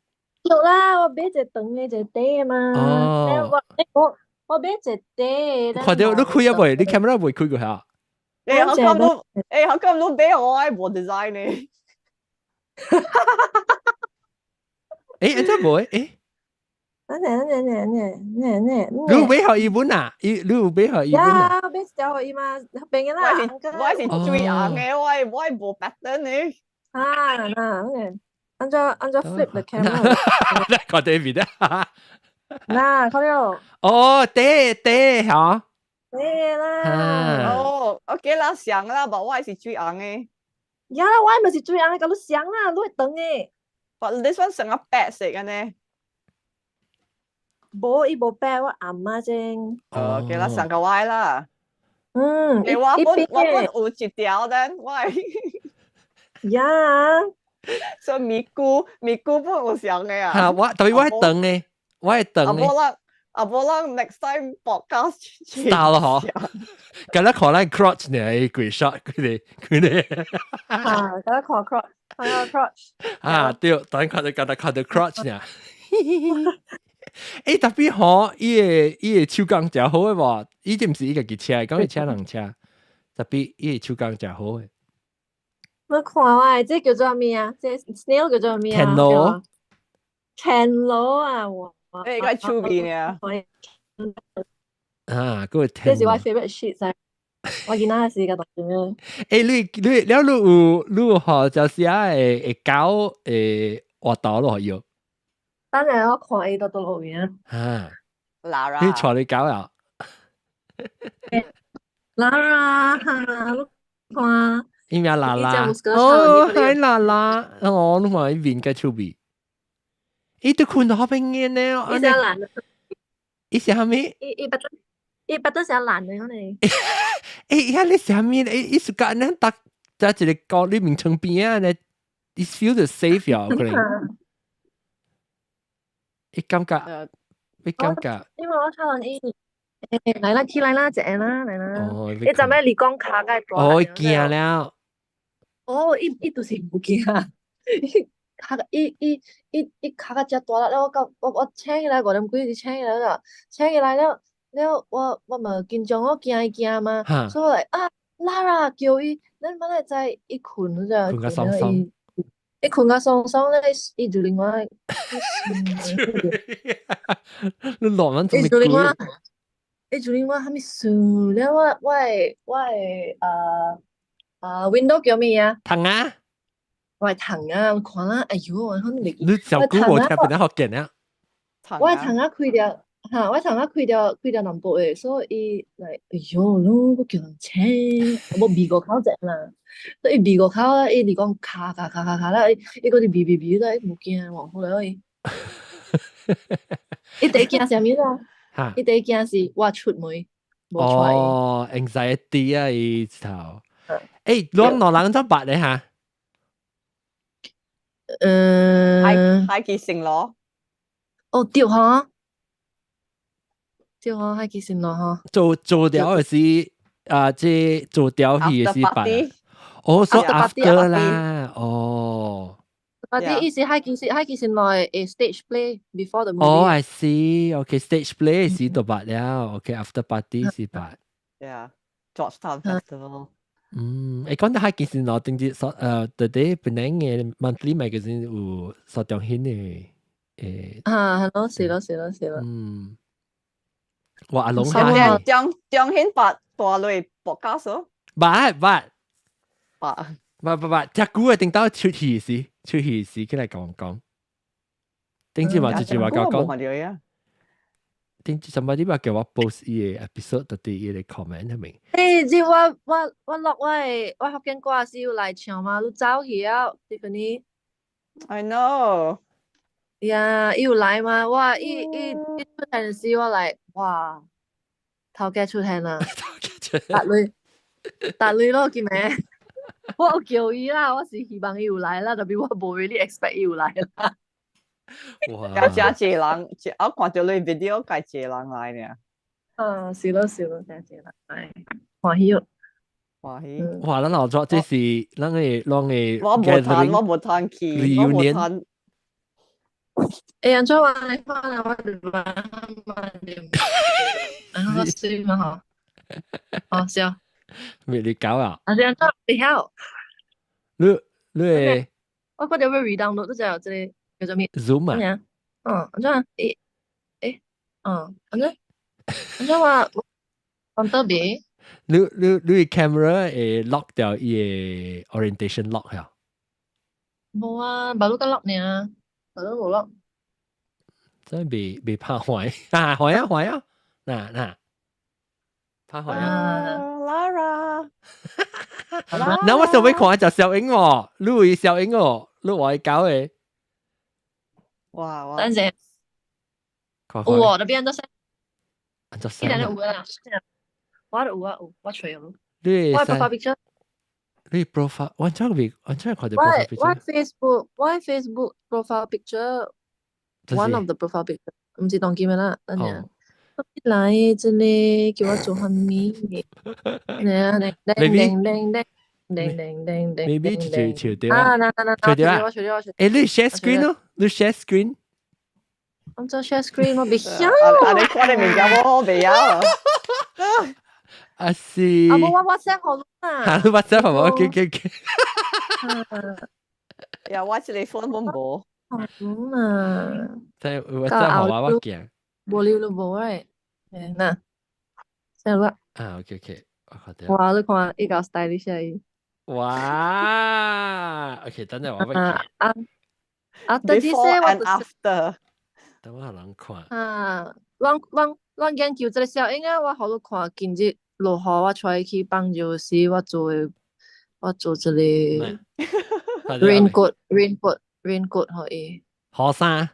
有啦，我買一個長的一個短的嘛。哦。我我買一個短的。看著你開啊未？你 camera 未開過下？欸，好咁都，欸，好咁都買我愛無 design 呢？欸，這無欸？等陣等陣等陣等陣。你有買予伊本啊？伊你有買予伊本啊？呀，買一條予伊嘛，變嘅啦。我是水紅的，我我無 pattern 的。啊，嗱，按怎按怎 flip the camera？看 David 啊。嗱，看著。哦，對對，嚇。對啦。哦，OK 啦，像啦，無我是水紅的。呀，我嘛是水紅的，佮你相啦，你會長的。 But this one 成個白色嘅呢？無，伊無白，我暗仔先。哦，OK 啦，上個歪啦。嗯，欸，我本我本有一條的，我。呀。所以咪菇咪菇本有上的啊。嚇，我特別我係長的，我係長的。啊無咱啊無咱 next time podcast 得咯嗬，咁咧看咱 crotch 呢，鬼 shot 佢哋佢哋。啊，咁咧看 crotch，看個 crotch。啊，對，等看著覺得看著 crotch 呢。欸，特別好，伊个伊个手工誠好的無？伊這毋是伊家己車，講伊請人車，特別伊个手工誠好的。我看我的這叫做咩啊？這 snail 叫做咩啊？田螺。田螺啊！我。欸，個趣味呢？啊，嗰個這是我 favorite shit 噻。我囡仔時個讀咩？欸，你你了你有你有予就是啊會會狗會活動咯要。等陣我看伊到倒落去啊。啊。 Lara。你帶你狗啊？ Lara，你看。伊名拉拉。哦，係拉拉。哦，你看伊面較趣味。伊都困到好邊眼呢。伊寫爛。伊是啥物？伊伊捌伊捌都寫爛的可能。欸，遐你啥物？伊伊是甲咱搭在一個高你眠床邊仔呢？伊 feel the safe 呀，可能。伊感覺，伊感覺。因為我睇到伊，欸，來啦，起來啦，一下啦，來啦。哦，伊昨暝離講跤較大。哦，伊驚了。哦，伊伊就是無驚。伊跤伊伊伊伊跤較遮大力了，我到我我醒起來五點幾就醒起來了，醒起來了了，我我嘛緊張，我驚伊驚嘛，所以啊，Lara 叫伊，咱本來知伊睏咗，睏甲爽爽，伊睏甲爽爽咧，伊就另外，你落文做咩伊就另外，伊就另外蝦米事了，我我的我的呃呃 window 叫咩啊？窗仔。我的窗仔，我看啦，哎喲，我你你小姑無聽變得福建啊？我的窗仔開著，哈，我窗仔開著開著南部的，所以伊來，哎喲，攏閣叫人請，無美國口一啦，所以美國口伊是講卡卡卡卡卡啦，伊伊閣佇避避避咧，伊無驚黃好了伊。伊第一驚啥物啦？伊第一驚是我出門無帶伊。哦，anxiety 啊，伊頭。欸，攏兩人怎捌咧哈？海海基成咯。哦，對吼，對吼，海基成咯吼。做了的是啊，這做掉戲的是辦。哦，說 after 啦，哦。 Party 意思海基成來 stage play before the movie。哦，I see，OK，stage play 是都捌了，OK，after party 是捌。 Yeah，Georgetown Festival。嗯，講到海基成囉，頂日所特啲本來嘅 monthly magazine 有蘇中興的。啊，係咯，是咯，是咯，是咯。嗯。哇，阿龍蝦。張興捌大類博家數。捌捌。捌。捌捌捌，遮久嘅頂到出戲時，出戲時起來講講。頂次嘛，就是話講講。頂次什麼你話叫我 post 伊個 episode，特佇伊個 comment 係咪？這我落我福建歌是有來唱嘛？你走去啊，Tiffany。 I know。呀，伊有來嘛？我伊出現時，我來哇，頭家出現啦，達類達類咯，見未？我有叫伊啦，我是希望伊有來啦，特別我無 really expect 伊有來啦。哇！加加濟人，我看到你 video 該濟人來呢。啊，是咯是咯，真濟人來，歡喜哦。歡喜。哇！咱老早這是咱的我無趁，我無趁去，我無趁。欸，按怎話你看啊？我就慢慢點，然後水嘛吼，哦是啊。咩你搞啊？啊是按怎會曉？你會？我看到要 re-download 都就有這個叫做咩？Zoom 啊？嗯，按怎？欸，嗯，按怎？按怎話？講特別？你 camera 會 lock 掉伊個 orientation lock 呀？無啊，無你個 lock 爾，無你無 lock。真未拍壞啊！壞啊壞啊！嗱嗱，拍壞啊！Lara，嗱我上尾看就小英喎，你會小英喎，你話搞嘅。哇哇！等陣，有喎，那邊都識。依然有啦，我都有啊有，我揣有。你我 profile picture。你 profile，我真未，我真係看到 profile picture。我 Facebook，我 Facebook profile picture。One of the profile picture，毋是當今的啦，等陣。來，這裡叫我做啥物？嚟叮叮叮叮叮叮叮，maybe 就掉啊！嗱嗱嗱，除掉啊！我除掉我除。誒，你 share screen 咯？你 share screen？我做 share screen 我袂曉。啊！你看你物件我袂曉。啊是。啊無我 WhatsApp 予你啊。嚇，你 WhatsApp 予我，OK OK OK。呀，我這個 phone 本無。好啊。即係 WhatsApp 予我，我驚。無了就無誒。嗱，聲啦。啊，OK OK，我看到。哇！你看伊夠 stylish 啊！哇！OK，等陣我要啊啊啊！ Before and after。等我人看。啊，咱研究這個小英啊，我予你看，近日落雨，我帶伊去放尿時，我做的，我做一個 raincoat 予伊。雨衫。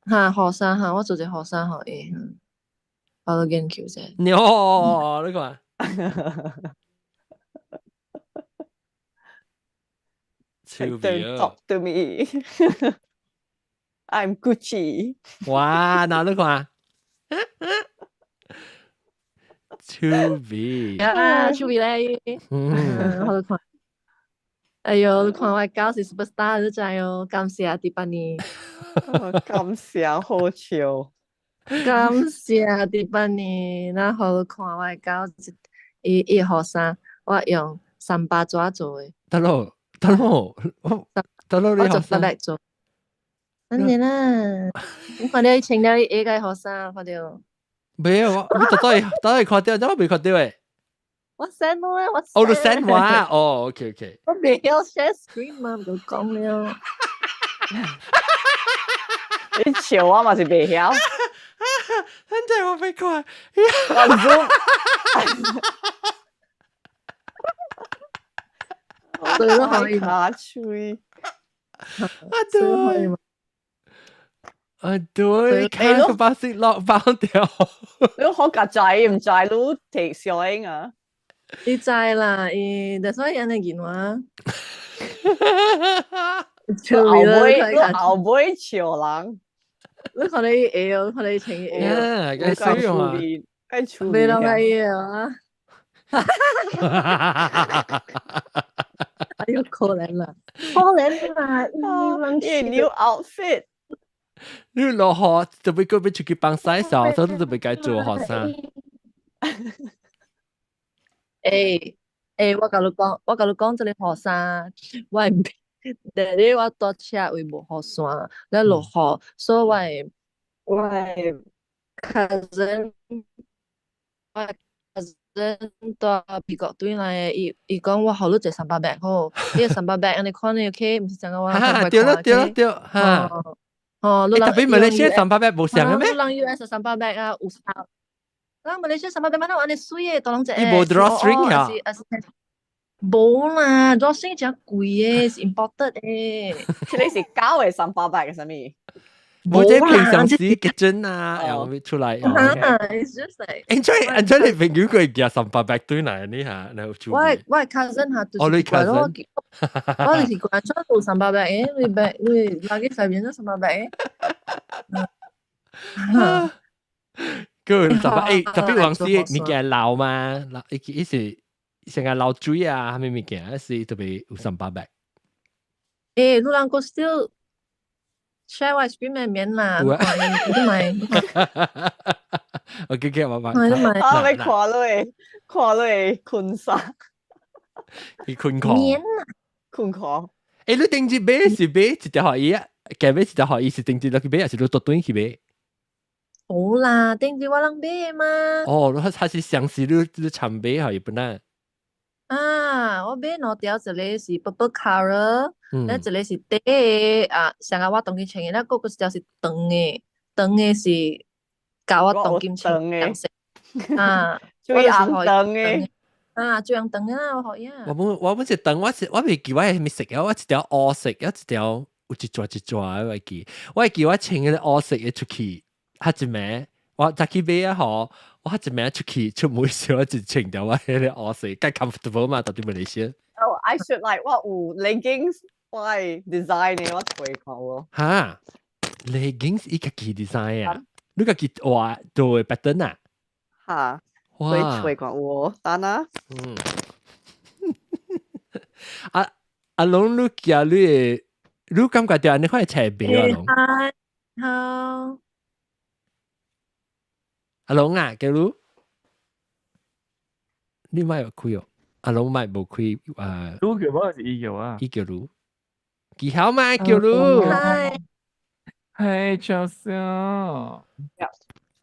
哈，雨衫哈，我做一個雨衫予伊。我都研究者。喲，你看。 Don't talk to me. I'm Gucci. 哇，嗱你看，趣味。啊，趣味咧。嗯，我看。哎喲，你看我狗是 superstar，你知哦？感謝迪班尼。感謝好笑。感謝迪班尼，那予你看我狗伊伊雨衫，我用三巴紙做的。得咯，得咯，得咯，你我做法來做。當然啦，我看到伊穿了伊下個雨衫，看到。沒有，我你倒底看到，我未看到誒。我 send 我咧，我。哦，你 send 我哦，OK OK。我未曉 share screen 嘛，就講了。你笑我嘛是袂曉。真係我未看。我 zoom。對咯，可以。卡喙。啊對。啊對，看個巴士落包掉。你好夾仔毋知你提小英啊？你知啦，伊，所以按呢言話。笑後尾你後尾笑人，你看你會，看你穿會。啊，該水啊！該處理。沒人愛啊！哎喲，可憐啦，可憐啦！伊 new outfit，你落雨特別個欲出去放屎時候，所以都特別該做學生。欸欸，我共你講，我共你講，這個雨衫，我會第日我搭車位無雨傘，咧落雨，所以我的 cousin，我的 cousin 蹛美國轉來的，伊伊講我予你一個三百 bag 好，你個三百 bag 按呢款的 OK，毋是像我對咯對咯對，哈。哦，你 tapi 馬來西亞三百 bag 無相嘅咩？你人 US 三百 bag 啊，有啥？咱馬來西亞三百 bag 嘛，按呢媠的，大人一個。伊無 drawstring 啊？無啦，drawstring 誠貴的，是 imported 的。這個是假的三百 bag 啥物？無這平常時結陣啊，又出來。啊，it's just like。 Enjoy enjoy 你朋友佢寄三百 bag 對來你嚇，你有注意？我 cousin 嚇，哦，你 cousin。我就是關注有三百 bag 的，你 bag 你垃圾上面都三百 bag 的。個三百欸，tapi 有時物件流嘛，流伊伊是成日流水啊，啥物物件，是特別有三百 bag。欸，你人閣 still share 我 screen 的免啦，有啊你都買。 OK，我買。你都買。啊，欲看你，看你裙衫。伊裙褲。免啦。裙褲。欸，你頂日買是買一條予伊啊？加買一條予伊是頂日落去買，還是你倒轉去買？無啦，頂日我人買嘛。哦，你還是相似你你參買予伊本來。啊，我買兩條，一個是 purple colour，咧一個是短的啊，上個我當今穿的，咧閣閣一條是長的，長的是佮我當今穿的色。啊，最紅長的。啊，最紅長的啦，我予伊啊。我本我本是長，我是我袂記我係啥物色啊，我一條烏色，一條有一撮一撮的，我會記，我會記我穿彼個烏色的出去，較一暝，我早起買啊吼，我較一暝出去出門時，我就穿著我彼個烏色，較 comfortable 嘛，到佇馬來西亞。 Oh, I should like 我有 leggings，我係 design 的，我揣看無。哈，leggings 伊家己 design 啊？你家己畫做 pattern 啊？哈，所以揣看有等啊。嗯。阿阿龍，你寄你的，你感覺著按呢款冊袂阿龍？好。阿龍啊，叫你，你麥有開哦？阿龍麥無開啊？你叫我還是伊叫啊？伊叫你，技巧嘛叫你。嗨，笑笑。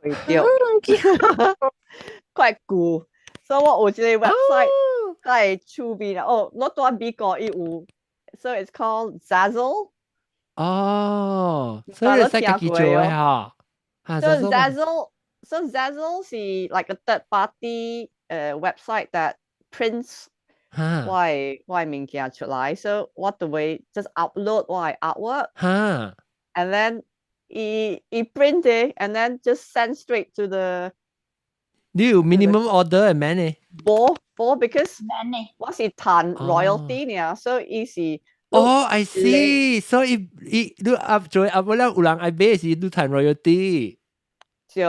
對對。怪舊，所以我有這個 website，較趣味啦。哦，我蹛美國伊有，so it's called Zazzle。哦，所以你使家己做的吼。 So Zazzle，so Zazzle 是 like a third party website that prints 我的物件出來，so 我就會 just upload 我的 artwork，and then 伊伊 print it and then just send straight to the 你有 minimum order 的免呢？無無，because 我是賺 royalty 爾，所以伊是哦，I see，所以伊你 up 做 up 了有人愛買是你賺 royalty。對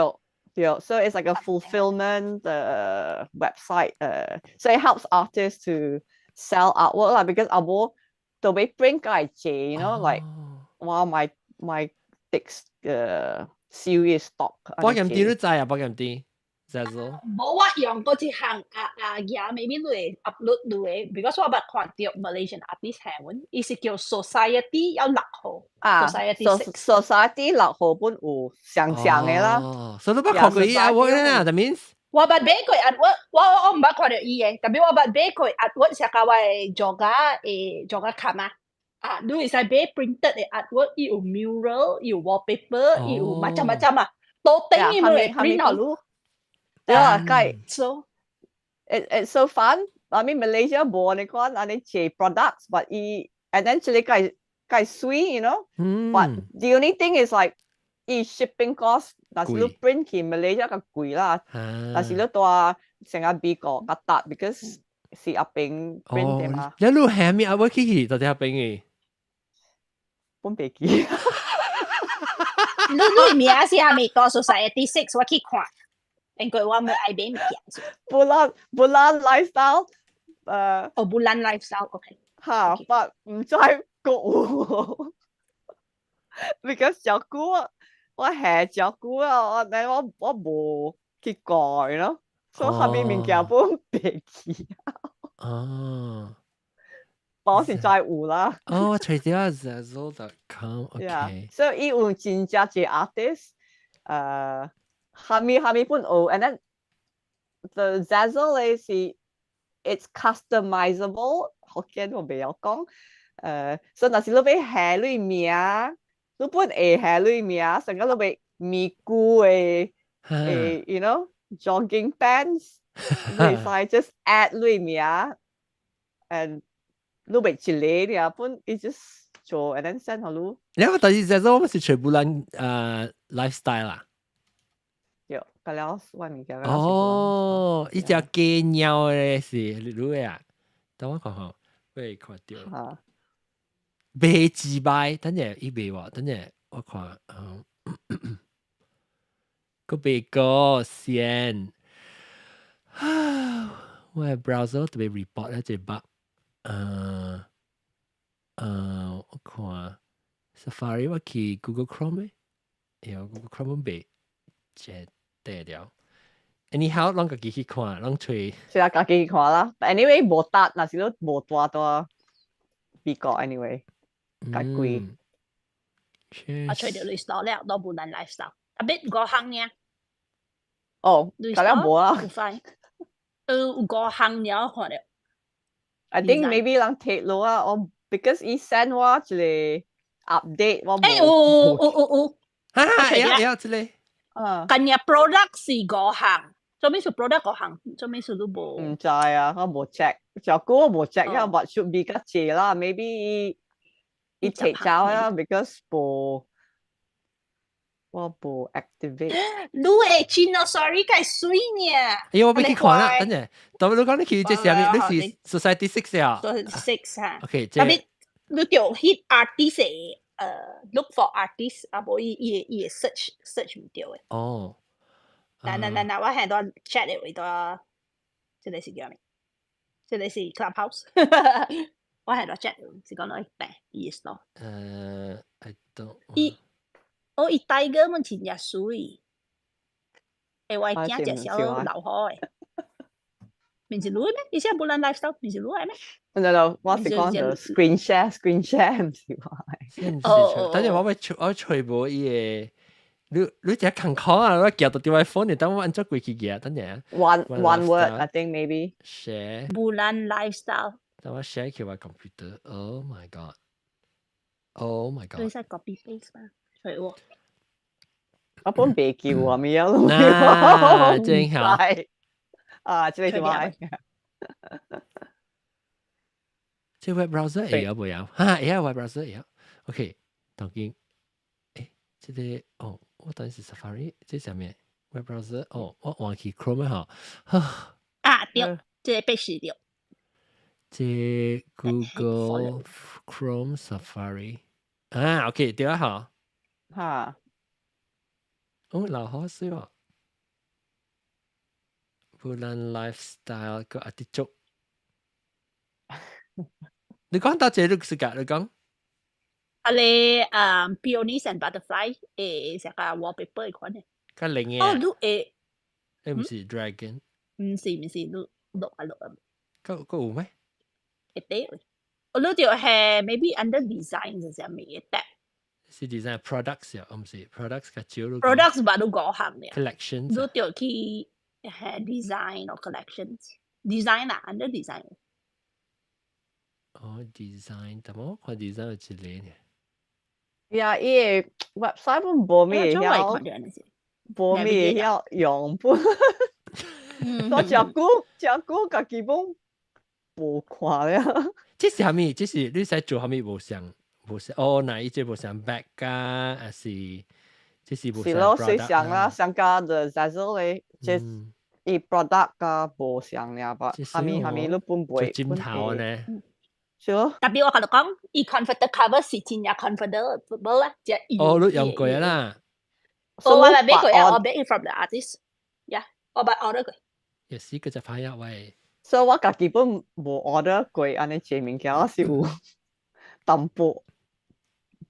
對，so it's like a fulfillment website so it helps artists to sell artwork 啦，because 啊無就欲 print 較濟，like 我買買 text 燒 stock。保險店你知啊？保險店。Zazzle。無我用過一項啊啊，也 maybe 你會 upload 你的，because 我捌看著 Malaysian artist 下文，伊是叫 Society 猶六號。啊，Society ，Society 六號本有相像的啦。哦，所以你捌看過伊 artwork 啦，that means。我捌買過 artwork，我我毋捌看著伊的，tapi 我捌買過 artwork 是佮我的 joga 的 joga 卡嘛。啊，你會使買 printed 的 artwork，伊有 mural，伊有 wallpaper，伊有 macam-macam 啊，都等於會 print 好你。對啊，該 so it's so fun. I mean Malaysia 無按呢款按呢濟 products, but 伊 and then 這個較較媠，you know. But the only thing is like 伊 shipping cost，若是你 print 去 Malaysia 較貴啦，但是你蹛成個美國較值，because 是阿邊 print 的嘛。你你係咪阿威去去到底阿邊嘅？本袂記。你名是啥物？多 Society Six 我去看，因為我冇愛買物件。 Bulan Bulan lifestyle，哦，Bulan lifestyle，OK。嚇，but 毋知閣有，because 照久我係照久啊，我但我無去改咯，所以啥物物件本袂記。我是知有啦。哦，我揣著 Zazzle.com，OK。所以伊有真正濟 artist，蝦米蝦米本有，and then the Zazzle 咧是 it's customizable，福建我袂曉講，所以若是你欲下你名，你本會下你名，成個你欲咪咕的 jogging pants，你會使 just add 你名，and 你欲一个爾，本伊 just 做，and then send 予你。你話但是 Zazzle 我們是全部人lifestyle 啊？對，個了我物件。哦，伊隻雞鳥的是你的啊？等我看看，會看著。賣自賣，等下伊賣喎，等下我看，嗯，個賣個先，我的 browser 特別 report 一隻 bug，我看 Safari 我去 Google Chrome 的，哎喲，Google Chrome 袂這對了。Anyhow，攏家己去看，攏揣。是啊，家己去看啦。But anyway，無達，若是你無蹛佇美國，anyway，較貴。我揣著你 store 了，都無咱 lifestyle。啊，別五項爾。哦，咁樣無啦。有快。有五項爾看著。 I think maybe 人貼落啊，我 because 伊 send 我一個 update，我無。欸，有有有有。哈哈，會曉會曉這個。啊。今日 product 是五項，做咩是 product 五項？做咩事都無？毋知啊，我無 check，照久我無 check 啊，but should be 較濟啦，maybe 伊提走啊，because 無我無 activate。你會真哦，sorry，較媠呢。哎，我欲去看啦，等陣，特別你講你去這啥物？你是 Society Six 啊？Society Six 哈。 OK，特別你就 hit artist look for artist 啊，無伊會 search 毋著的。哦。嗱嗱嗱嗱，我喺度 chat 的位度，這個是叫咩？這個是 Clubhouse。我喺度 chat 是講落去伊個 store。I don't。伊，哦，伊 tiger 們真正媠。欸，我驚食小老虎的。毋是你咩？你寫 Bulan lifestyle 毋是你的咩？ No，我是講就 screen share，screen share 毋是我。哦，等陣我欲我揣無伊個。你只看看啊！我夾到電話 phone，你等我按怎過去夾，等陣。 One word, I think maybe. Share. Bulan lifestyle。等我 share 去我 computer。 Oh my god! Oh my god! 你使 copy paste 嘛？揣我。我本袂叫啊，咪啊，啊，真好。啊，這個是我。這 web browser 會曉袂曉？哈，會曉 web browser 會曉。OK，當今，欸，這個哦，我等是 Safari，這啥物 web browser？哦，我換去 Chrome 吼。啊，對，這個必須對。這 Google Chrome Safari 啊，OK，對啊，吼。哈。哦，老好水喎。Bulan lifestyle 個阿啲足。你講到這你是㗎？你講？啊你Peonies and Butterfly 成個 wallpaper 款嘅。較靈嘅。哦，你會。誒，毋是 dragon。毋是毋是，你錄啊錄啊。閣閣有咩？會對。我你就係 maybe under design 是啥物嘅 tab。是 design products 啊，毋是 products 較少。 products 嘛，你五項嘅。 collections。你就去係 design 或 collections，design 啦，under design。哦，design，但我看 design 有一個呢。呀，伊個 website 本無咩會曉，無咩會曉用本。我誠久誠久家己本無看了。這是啥物？這是你使做啥物無相無相？哦，那伊這無相 bag 啊，還是這是無是咯，是相啦，相加的 Zazzle 咧，這伊 product 佮無相爾吧？啥物啥物你本袂做枕頭呢？是咯。 Tapi 我共你講，伊 comforter cover 是真正 comfortable 啦，即係哦，你用過啦。我我捌買過啊，我買 from the artist，yeah，我捌 order 過。也是個只歹啊喂。所以我家己本無 order 過按呢濟物件，我是有淡薄。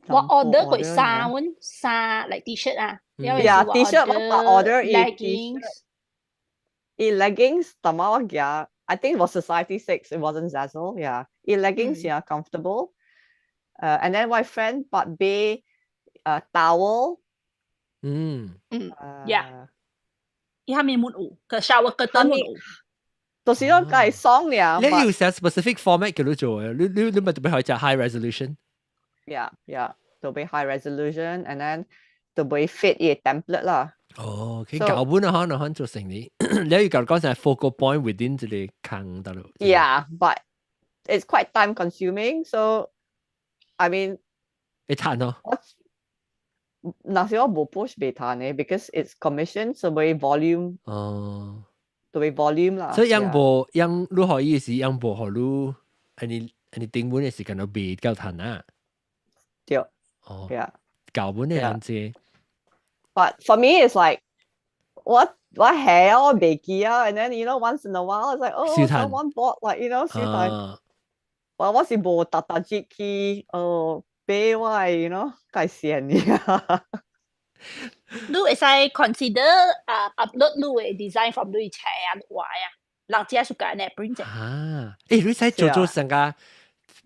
我 order 過衫阮衫 like T-shirt 啊，因為 Yeah, T-shirt 我捌 order 伊 leggings。伊 leggings 淡仔我夾，I think it was Society 6, it wasn't Zazzle, yeah. 伊 leggings yeah comfortable. And then 我 friend 捌買towel。嗯，yeah。伊下面沒有，個 shower curtain 沒有。就是講計爽了。你要寫 specific format 叫你做嘅，你咪特別可以食 high resolution。 Yeah, 特別 high resolution and then 特別 fit 伊 template 啦。哦，佢舊本啊，可能可能做成你，你要講講成 focal point within 這個坑得咯。 Yeah, but it's quite time consuming. So, I mean，會賺咯。若是我無 push 袂賺嘅，because it's commission，所以 volume。哦。對 volume 啦。所以樣無樣，你可以是樣無予你，按呢按呢頂本嘅時間都未夠賺啊。對。哦。 Yeah。舊本嘅樣子。 But for me, it's like, what hell, 袂記啊？And then once in a while, it's like, oh, someone bought like 小嘆。我我是無逐逐日去哦買我 介線爾。你會使 consider 啊 upload 你的 design from 你冊啊畫啊，人只屬間呢 print。啊，欸，你使做做成個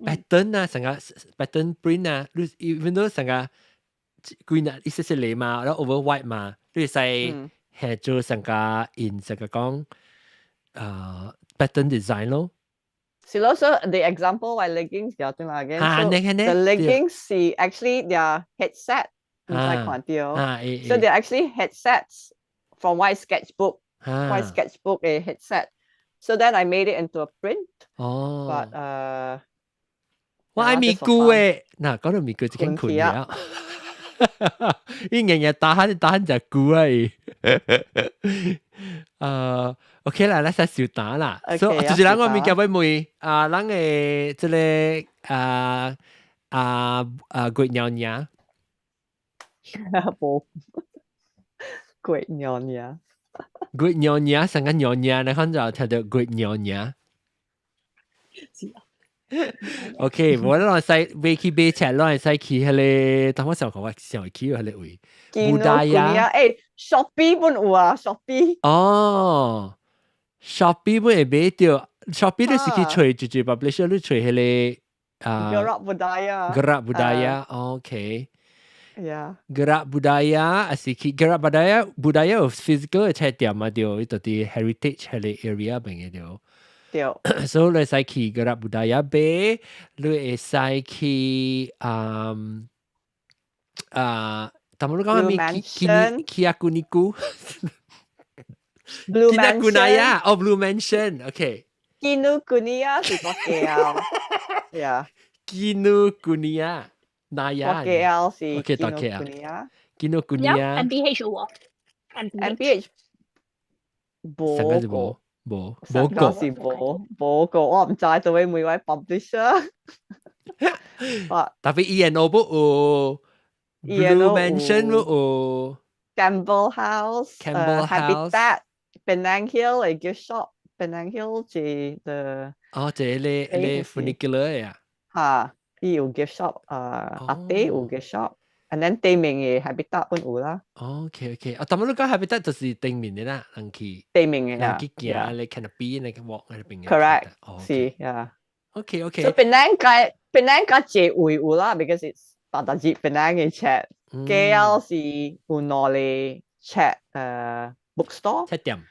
pattern 啊，成個 pattern print 啊，你 even though 成個 green 啊，一些些嚟嘛，然後 over white 嘛，你使係做成個 in 成個講啊 pattern design 咯。是咯，so the example 係 leggings 有對啦，again。啊， So 你看呢 the leggings 是 actually their headset，唔使看到。So they're actually headsets from my sketchbook, my sketchbook 嘅 headset. So then I made it into a print. 哦。 But 我愛咪咕誒，嗱講到咪咕就經困了。伊日日打鼾打鼾就咕啊伊。OK 啦，咱先小打啦。所以就是咱我物件欲問啊，咱的這个啊啊啊月娘娘。無月娘娘。月娘娘成個娘娘，你看就聽到月娘娘。是啊。 OK，我攏會使買去買冊，攏會使去彼個，當我想講我想會去彼个位。 Budaya，欸，Shopee 本有啊，Shopee。哦，Shopee 本會買著，Shopee 你是去揣直接 publisher，你揣彼个啊。 Gerak Budaya。 Gerak Budaya，OK。 Yeah。 Gerak Budaya，還是去 Gerak Budaya，Budaya 有 physical 的冊店嘛？對，伊就佇 heritage 彼個 area 邊的對。對。所以你會使去 Gerak Budaya 買，你會使去嗯啊，但我你講啥物？去去 Kinokuniku。 Blue Mansion。哦，Blue Mansion，OK。 Kinokuniya 是個 KL。Yeah。 Kinokuniya，哪呀？KL 是 OK，到 KL。Kinokuniya。 MPH 有喎。 MPH 無個。無無個是無無個，我毋知做咩每位 publisher。 Tapi E&O 不有，Blue Mansion 不有，Campbell House、 Campbell House、 Habitat、Penang Hill 嘅 gift shop、Penang Hill 這的。哦，這个个 funicular 呀。嚇，伊有 gift shop，啊，阿弟有 gift shop。and then 對面嘅 Habitat 本有啦。 OK OK，啊，但係你講 Habitat 就是對面的啦，人去對面嘅人去行咧 canopy 那個 walk 那邊嘅。 Correct，是呀。 OK OK。所以 Penang 個 Penang 較濟位有啦，because it's 逐逐日 Penang 嘅冊，KL 是有兩個冊bookstore 冊店，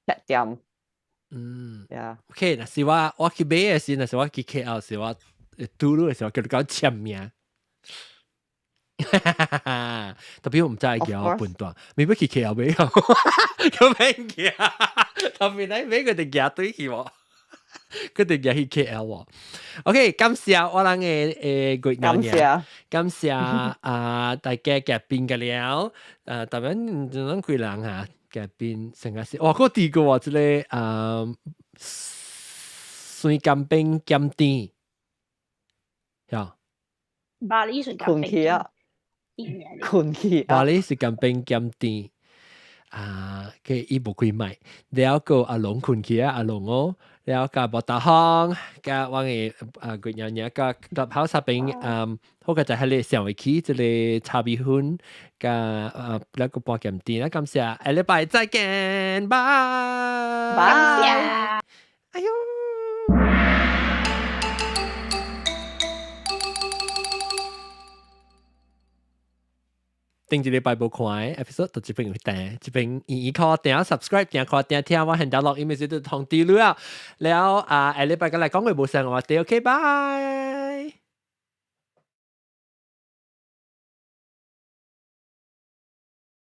冊店。嗯，yeah。OK，若是我我去買嘅時，若是我去 KL 時，我拄路嘅時候叫你講簽名。Tapi 我毋知叫我笨蛋，未欲去 KL 買，咁免行，特別你買佢哋行對去喎，佢哋行去 KL 喎。OK，感謝我人的月娘娘，感謝啊大家夾邊個了，特別咱幾人嚇夾邊成個是，哇！嗰第二個喎，這个啊酸甘冰鹹甜。呀。巴厘是困去啊，困去巴厘是間冰兼甜啊，佢伊無開麥，了個阿龍困去啊，阿龍哦，了個無達康，加我嘅啊個娘娘個 Clubhouse 邊嗯，好個就係你上一期這個茶米粉，加啊那個半兼甜啦，感謝，下禮拜再見，拜拜，哎喲。頂一禮拜無看的 episode，就這邊有訂，這邊願意靠訂 subscribe 訂看訂聽，我現在錄音的時就通知你啊。了啊，下禮拜過來講話無聲，我哋 OK，拜。